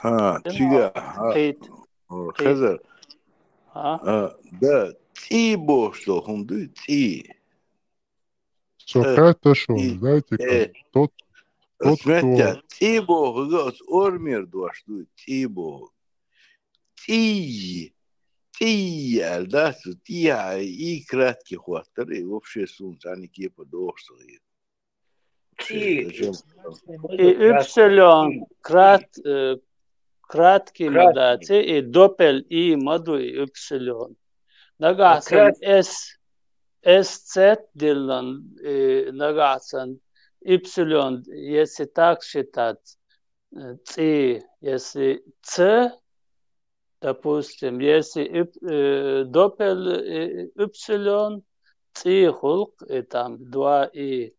А, Тема чига, а, Кит. о, Хезер, А? а, да, ти бо что хунду, ти. Все, Э, это что, и- знаете, как э, тот, тот, Смотрите, кто... ти бо, хыгас ормер дуаш ду, ти бо. Ти, ти, альдасу, ти, а, и краткий хваттер, и вообще сунца, они кепа дошли. И, И эпсилон крат, э, краткий Краткий. мадаци, и допель и маду и эпсилон. Нагасан Крат- эс, эс цет диллан, и нагасан эпсилон, если так считать, э, ци, если ц, допустим, если эп- э, допель э, эпсилон, ци хулк, и там два и.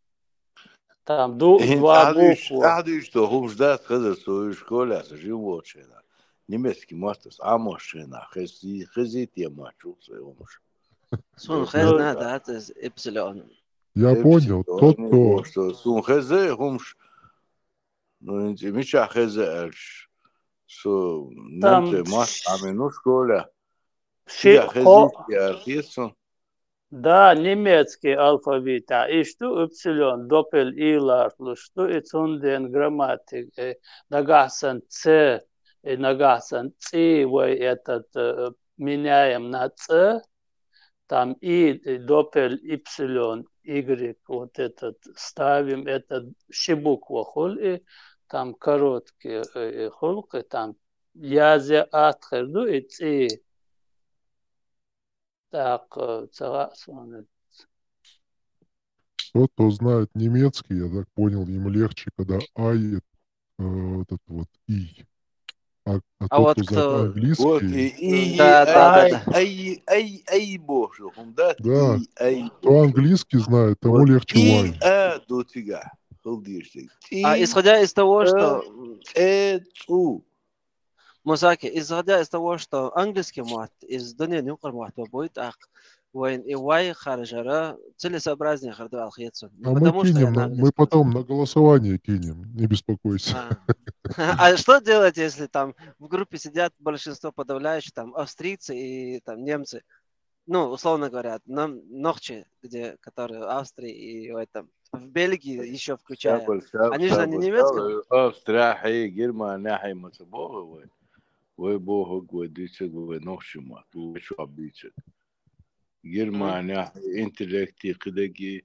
Там ду, Хин два ахдуш, буква. Ахдуш, что хумш даст, Хезер, свою школе, а жил волчена. Немецкий мастер, а машина, хези, хези те мачу, свой хумш. Сун Ну, хезна, да. Да, это эпсилон. Я понял, тот, кто... Что сун хези, хумш. Ну, инте, мича хези, альш. Со, Там немцы, мас, ш- а минус школе. Ши Я хези, хо- я хесон. Да, немецкий алфавит, а и что эпсилон, допель и лартлу, что и цунден грамматик, э, нагасан ц, и нагасан ци, вы этот, э, меняем на ц, там и, и допель эпсилон, игрек, вот этот, ставим этот ши буква хул, и там короткий, э, и хулк, и там язе атхерду, и ци. Так, э, цага сонет. Тот, кто знает немецкий, я так понял, им легче, когда I, э, этот вот и. А, а А тот, вот кто знает кто- Вот, английский, и, и, Да, да, да, ай, да. ай, ай, ай, боху, хум, да, Да. и, ай, кто английский знает, тому Вот, легче и, вай. а, дутига, хылдирсик. А, исходя из того, что Э, цу. Мусаки, исходя из того, что английский мат из дунен юкъар мат будет, ах, вайн и вай харжара целесообразнее хардуал хецу. А мы кинем, на- мы потом на голосование кинем, не беспокойся. А. А что делать, если там в группе сидят большинство подавляющее, там австрийцы и там немцы? Ну, условно говоря, нам нохчи, где, которые в Австрии и в этом, в Бельгии еще включая. Они же не немецком. Австрия, Германия, хай мацабо, вай. Вай боху, вай дицик, вай нохчи мат, вай чуабицик. Германия, интеллекти, кыдаги.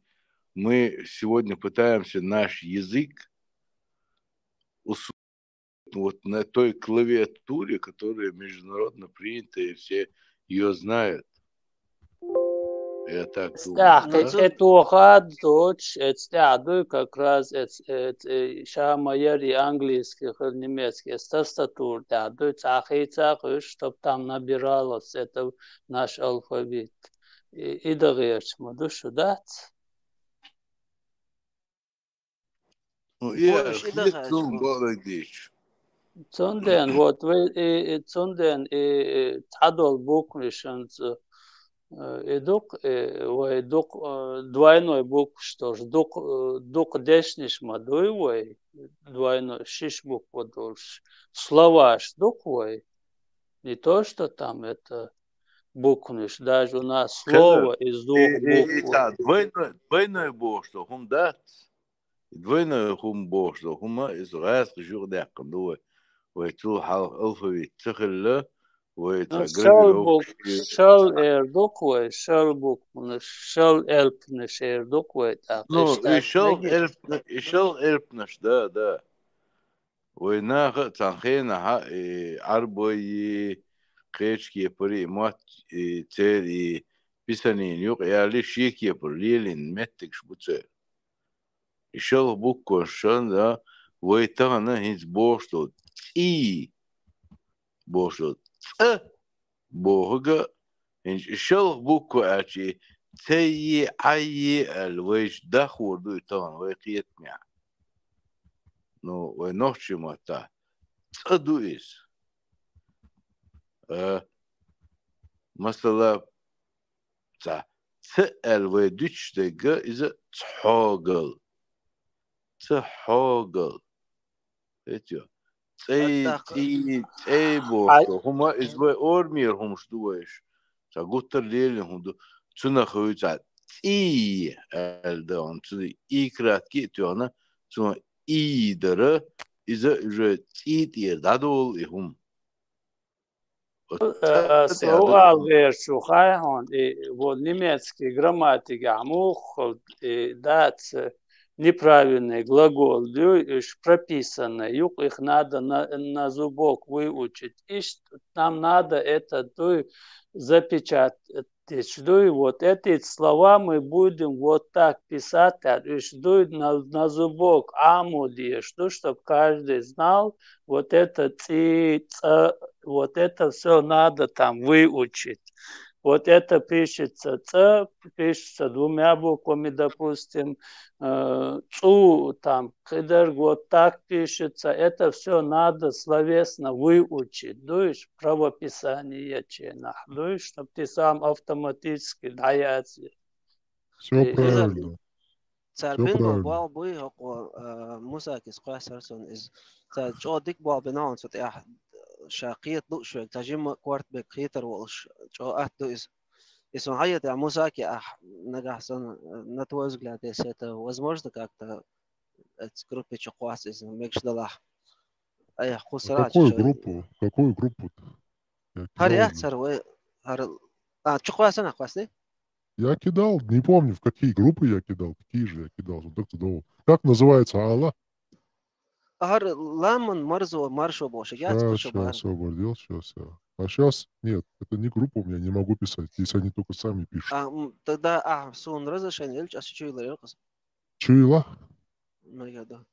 Мы сегодня пытаемся наш язык ус- вот на той клавиатуре, которая международно принятая, и все ее знают. Я так думаю. СтӀа, э, то хаддоч, э, СтӀа дуй как раз, э, э, э, ша ма яри английский, хыр немецкий, э, тастатур, да, дуй цахи цахуш, чтоб там набиралось это наш алфавит. И, и дагъерч ма душу дац. Ну, и Больше и хлеб дагъерч цун ма. Бородич. Цунден, вот вы и, и цунден и, и цхьадол буквнишанц, э, и дук, и вай дук, э, двойной букв, что ж, дук, э, дук дешниш ма дуй вай, двойной, шиш буква долш. Словаш дук вай. Не то, что там это буквниш, даже у нас слово из двух И, и, и букв. та двойной, двойной боху, хум дац. Двойной хум боху, хума из раз жук дяккан дуй. Вай цул хал алфавит цахилла, вай Ну, та шал гравировка букв, шал эр дук вай, шал буквниш, шал элпниш эр дук вай, так. Ну, Иш и так шал мегиш. элп-, и шал элпниш, да, да. Вай наха цанхена ха, и арбой, и кечки, и пури, и мат, и цер, и писанин юк, и али шик, и пур лилин меттик шбуцер. И шал букваш шан, да, вай тахана хинц боху, ци боху, ц бохуга, хинч и шал буква ачи, цейи, айи, ал вайш дахур дуй тахана, вай киет мя. Ну, вай нохчи мата. Ц дуй из. Э, масала, ца, ц ал вай дуч дега, из цхогал. Цхогал. Этё. Цей, Атаха. ци, цей боху. Хума из вай ормир хумш дуйш. Ца гуттар лелин хум ду. Цуна хуй ца ци ал да он цуна и кратки тёна. Цуна и дара. Из уже ци тир дадол и хум. Э, суал верчу хайхон, и вот немецкий грамматика мух, и дац неправильный глагол, ду, иш прописанный, юк их надо на, на зубок выучить. Иш нам надо это, ду, запечатать, ду, вот эти слова мы будем вот так писать, а иш, ду, на, на зубок, амудиш, ду, чтоб каждый знал, вот это ци, ца, вот это все надо там выучить. Вот это пишется ц, пишется двумя буквами, допустим, э, цу, там, кыдер, вот так пишется. Это все надо словесно выучить. Дуйш правописание ченах. Дуйш, чтоб ты сам автоматически даяц. Все Ты- правильно. Цар Всё бин правильно. бал буй хокъо, э, Мусакис къоясар сон из. Цар чо дик бал бин он сот я шакият ду швек, та жим кварт бек хитер волш, чо ат ду из. И сон хайет я Мусаки, а, нагах сон, э, на твой взгляд, если это возможно как-то, эт группе чо къояс из мегш далах. Ай, А хусра какую чо. Группу? Какую группу? Я Хар кидал я же. цар вай, хар, а, чо къояс на къояс не? Я кидал, не помню, в какие группы я кидал, какие же я кидал. Вот так задумал. Как называется, Алла? Хар ламан марзо маршо бош, я Сейчас, маршо сейчас, бар. освободил, сейчас я. А сейчас нет, это не группа у меня, не могу писать, если они только сами пишут. А, м, тогда, а, сон разрешение, а чо чуйла ёкъас. Чуйла? Ну, я да.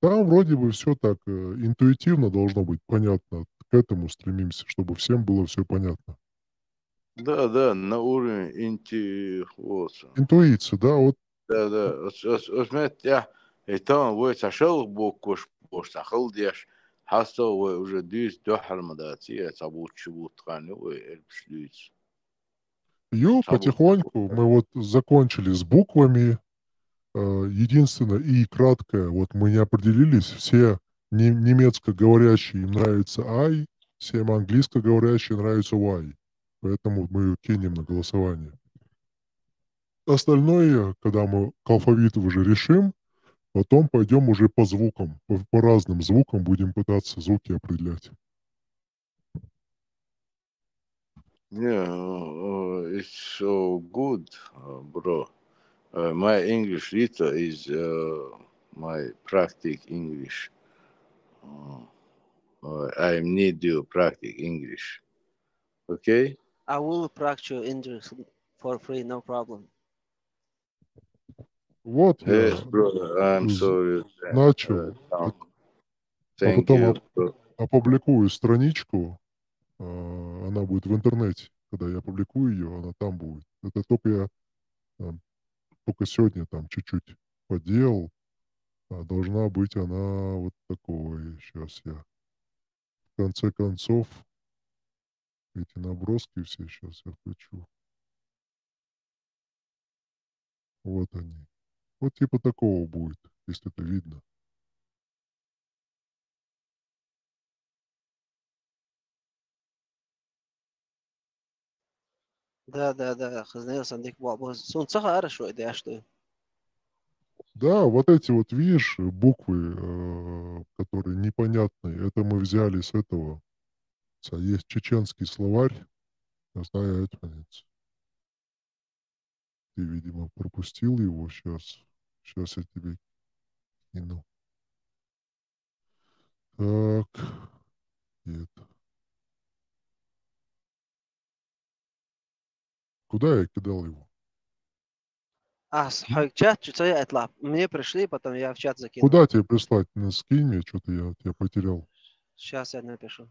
Там вроде бы все так э, интуитивно должно быть понятно. К этому стремимся, чтобы всем было все понятно. Да, да, на уровне инти... вот. Интуиция, да, вот. Да, да, ос, ос, ос мет, я, и там, вай, цхьа шалгӀа букваш, бош, цхьа хала деш, хьасто, вай, уже дуьйцу дуьххьара ма дац, я цхьа бутт, ши бутт хан ю, вай, элпаш дуьйцу. Ю, потихоньку мы вот закончили с буквами. Э, Единственное, и краткое, вот мы не определились, все не- немецкоговорящие им нравится I, всем английскоговорящие нравится Y. Поэтому мы ее кинем на голосование. Остальное, когда мы к алфавиту уже решим, потом пойдем уже по звукам, по, по разным звукам будем пытаться звуки определять. Yeah, uh, it's so good, uh, bro. Uh, my English little is uh, my practice English. Uh, uh, I need you practice English. Okay? I will practice English for free, no problem. Вот я Yes, brother. I'm з- sorry. начал. Uh, um, А thank потом you. оп- опубликую страничку, а, она будет в интернете, когда я опубликую ее, она там будет. Это только я там, только сегодня там чуть-чуть поделал, а должна быть она вот такой. Сейчас я в конце концов эти наброски все сейчас я включу. Вот они. Вот типа такого будет, если это видно. Да, да, да, хазна сан дик бу. Сун ца хара шо деш ду. Да, вот эти вот, видишь, буквы, э, которые непонятные, это мы взяли с этого. Ца- Есть чеченский словарь. Я знаю, это, ты, видимо, пропустил его сейчас. Сейчас я тебе кину. Так. Нет. Куда я кидал его? А, с- хай чат, чё я это? Мне пришли, потом я в чат закинул. Куда тебе прислать? Ну, скинь мне, что-то я тебя потерял. Сейчас я напишу.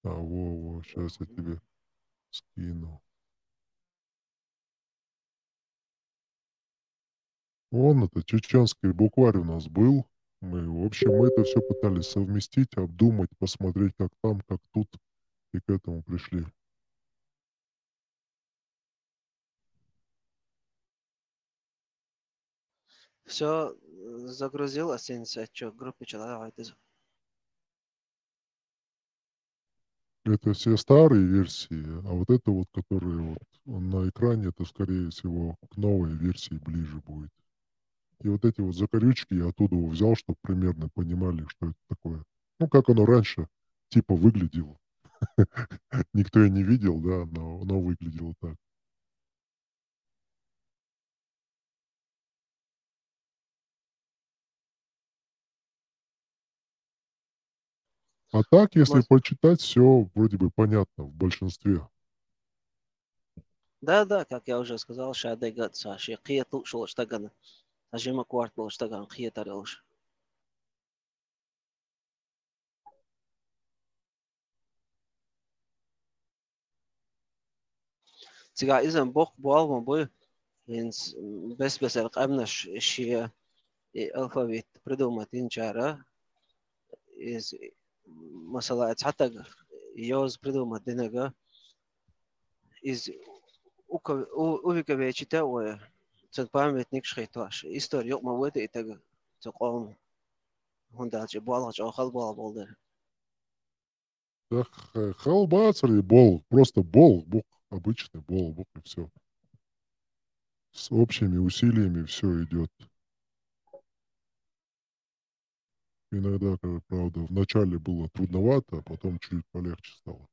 А, во, во, сейчас я тебе скину. Вон это, чеченский букварь у нас был. Мы, в общем, мы это все пытались совместить, обдумать, посмотреть, как там, как тут, и к этому пришли. Все, загрузил, а сенсация, что, группе человек это. Это все старые версии, а вот это вот, которые вот на экране, это, скорее всего, к новой версии ближе будет. И вот эти вот закорючки я оттуда взял, чтобы примерно понимали, что это такое. Ну, как оно раньше типа выглядело. Никто и не видел, да, но оно выглядело так. А так, если Мас- почитать, все вроде бы понятно в большинстве. Да, да, как я уже сказал, ша дегат са, ши кхету шо штагана. Ажима кварт бол штаган кхетар олш. Цига изан бок буал ма буй, инс бес-бесер къамнаш шия и алфавит придумать инчара, из масала цхьатаг йоз придумать динага, из ука-, у-, увиковечить вай, цун памятник шхитваш. История юкъ ма вайта итага, цу къом. Хунда чу буалгъа чу хал буал болдер. Да х- хал бацар и бол, просто бол, бук, обычный бол, бук и все. С общими усилиями все идет. Иногда, как бы, правда, вначале было трудновато, а потом чуть полегче стало.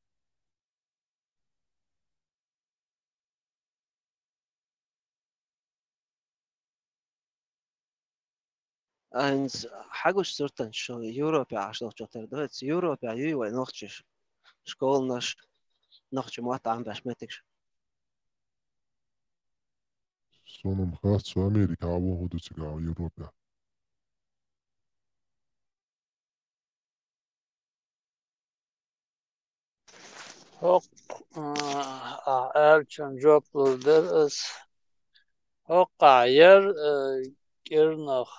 ХӀанз хьагуш суртан шу Европе Ӏаш долчо тера ду. Европе юй вай нохчи школаш, нохчи мотт Ӏамбеш меттигаш? Суна-м хац, со Америка Ӏа воху ду цига Европе. ХӀокху, а, а, аьллачун жоп лур дара ас. ХӀокхахь яра, а, кӀирнах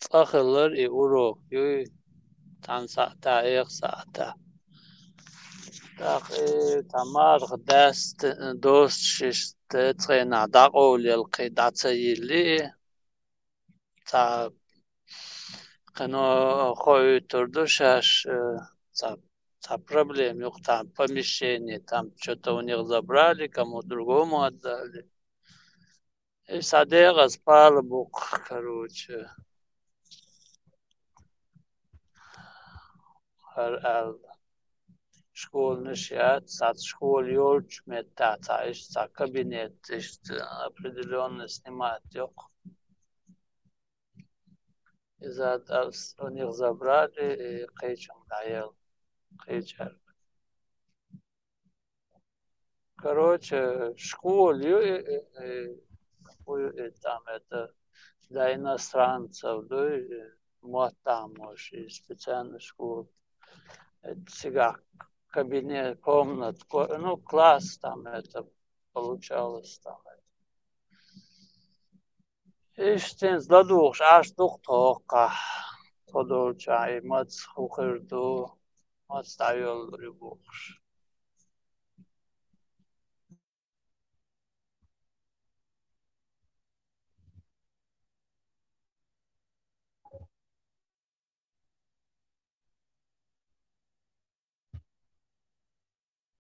цкъа хилар и урок юй, цхьана сахьта, экха сахьта. ТӀаккха и цхьа марха даьсса, достуш иштта цхьанхьа дӀакъовлаелла кхин дӀа ца йиллий. Цхьа кхин хоуьйтур ду шаьш, э, цхьа, цхьа проблема ю-кх, там помещение, там чё-то у них забрали, кому-то другому отдали. И схьадегӀаза пала бу-кх, короче. ХӀара аьлла. Школанаш яц, цхьацца школа йолчу меттехь цхьа иштта цхьа кабинет, иштта определённо снимать йо-кх. Иза у них забрали и кхечуьнга дӀаелла, кхечаьрга. Короче, школа ю и, и, и, фу ю и, там это, для иностранцев ду и, мотт Ӏамош и, специальная школа. Это цигахь кабинет, комната, ко-, ну, класс там это получалось там это. Иштта хӀинца ладугӀуш Ӏаш ду-кх тхо хӀокхахь, тхо долчохь и маца хӀун хир ду, маца дӀайоллур ю бохуш.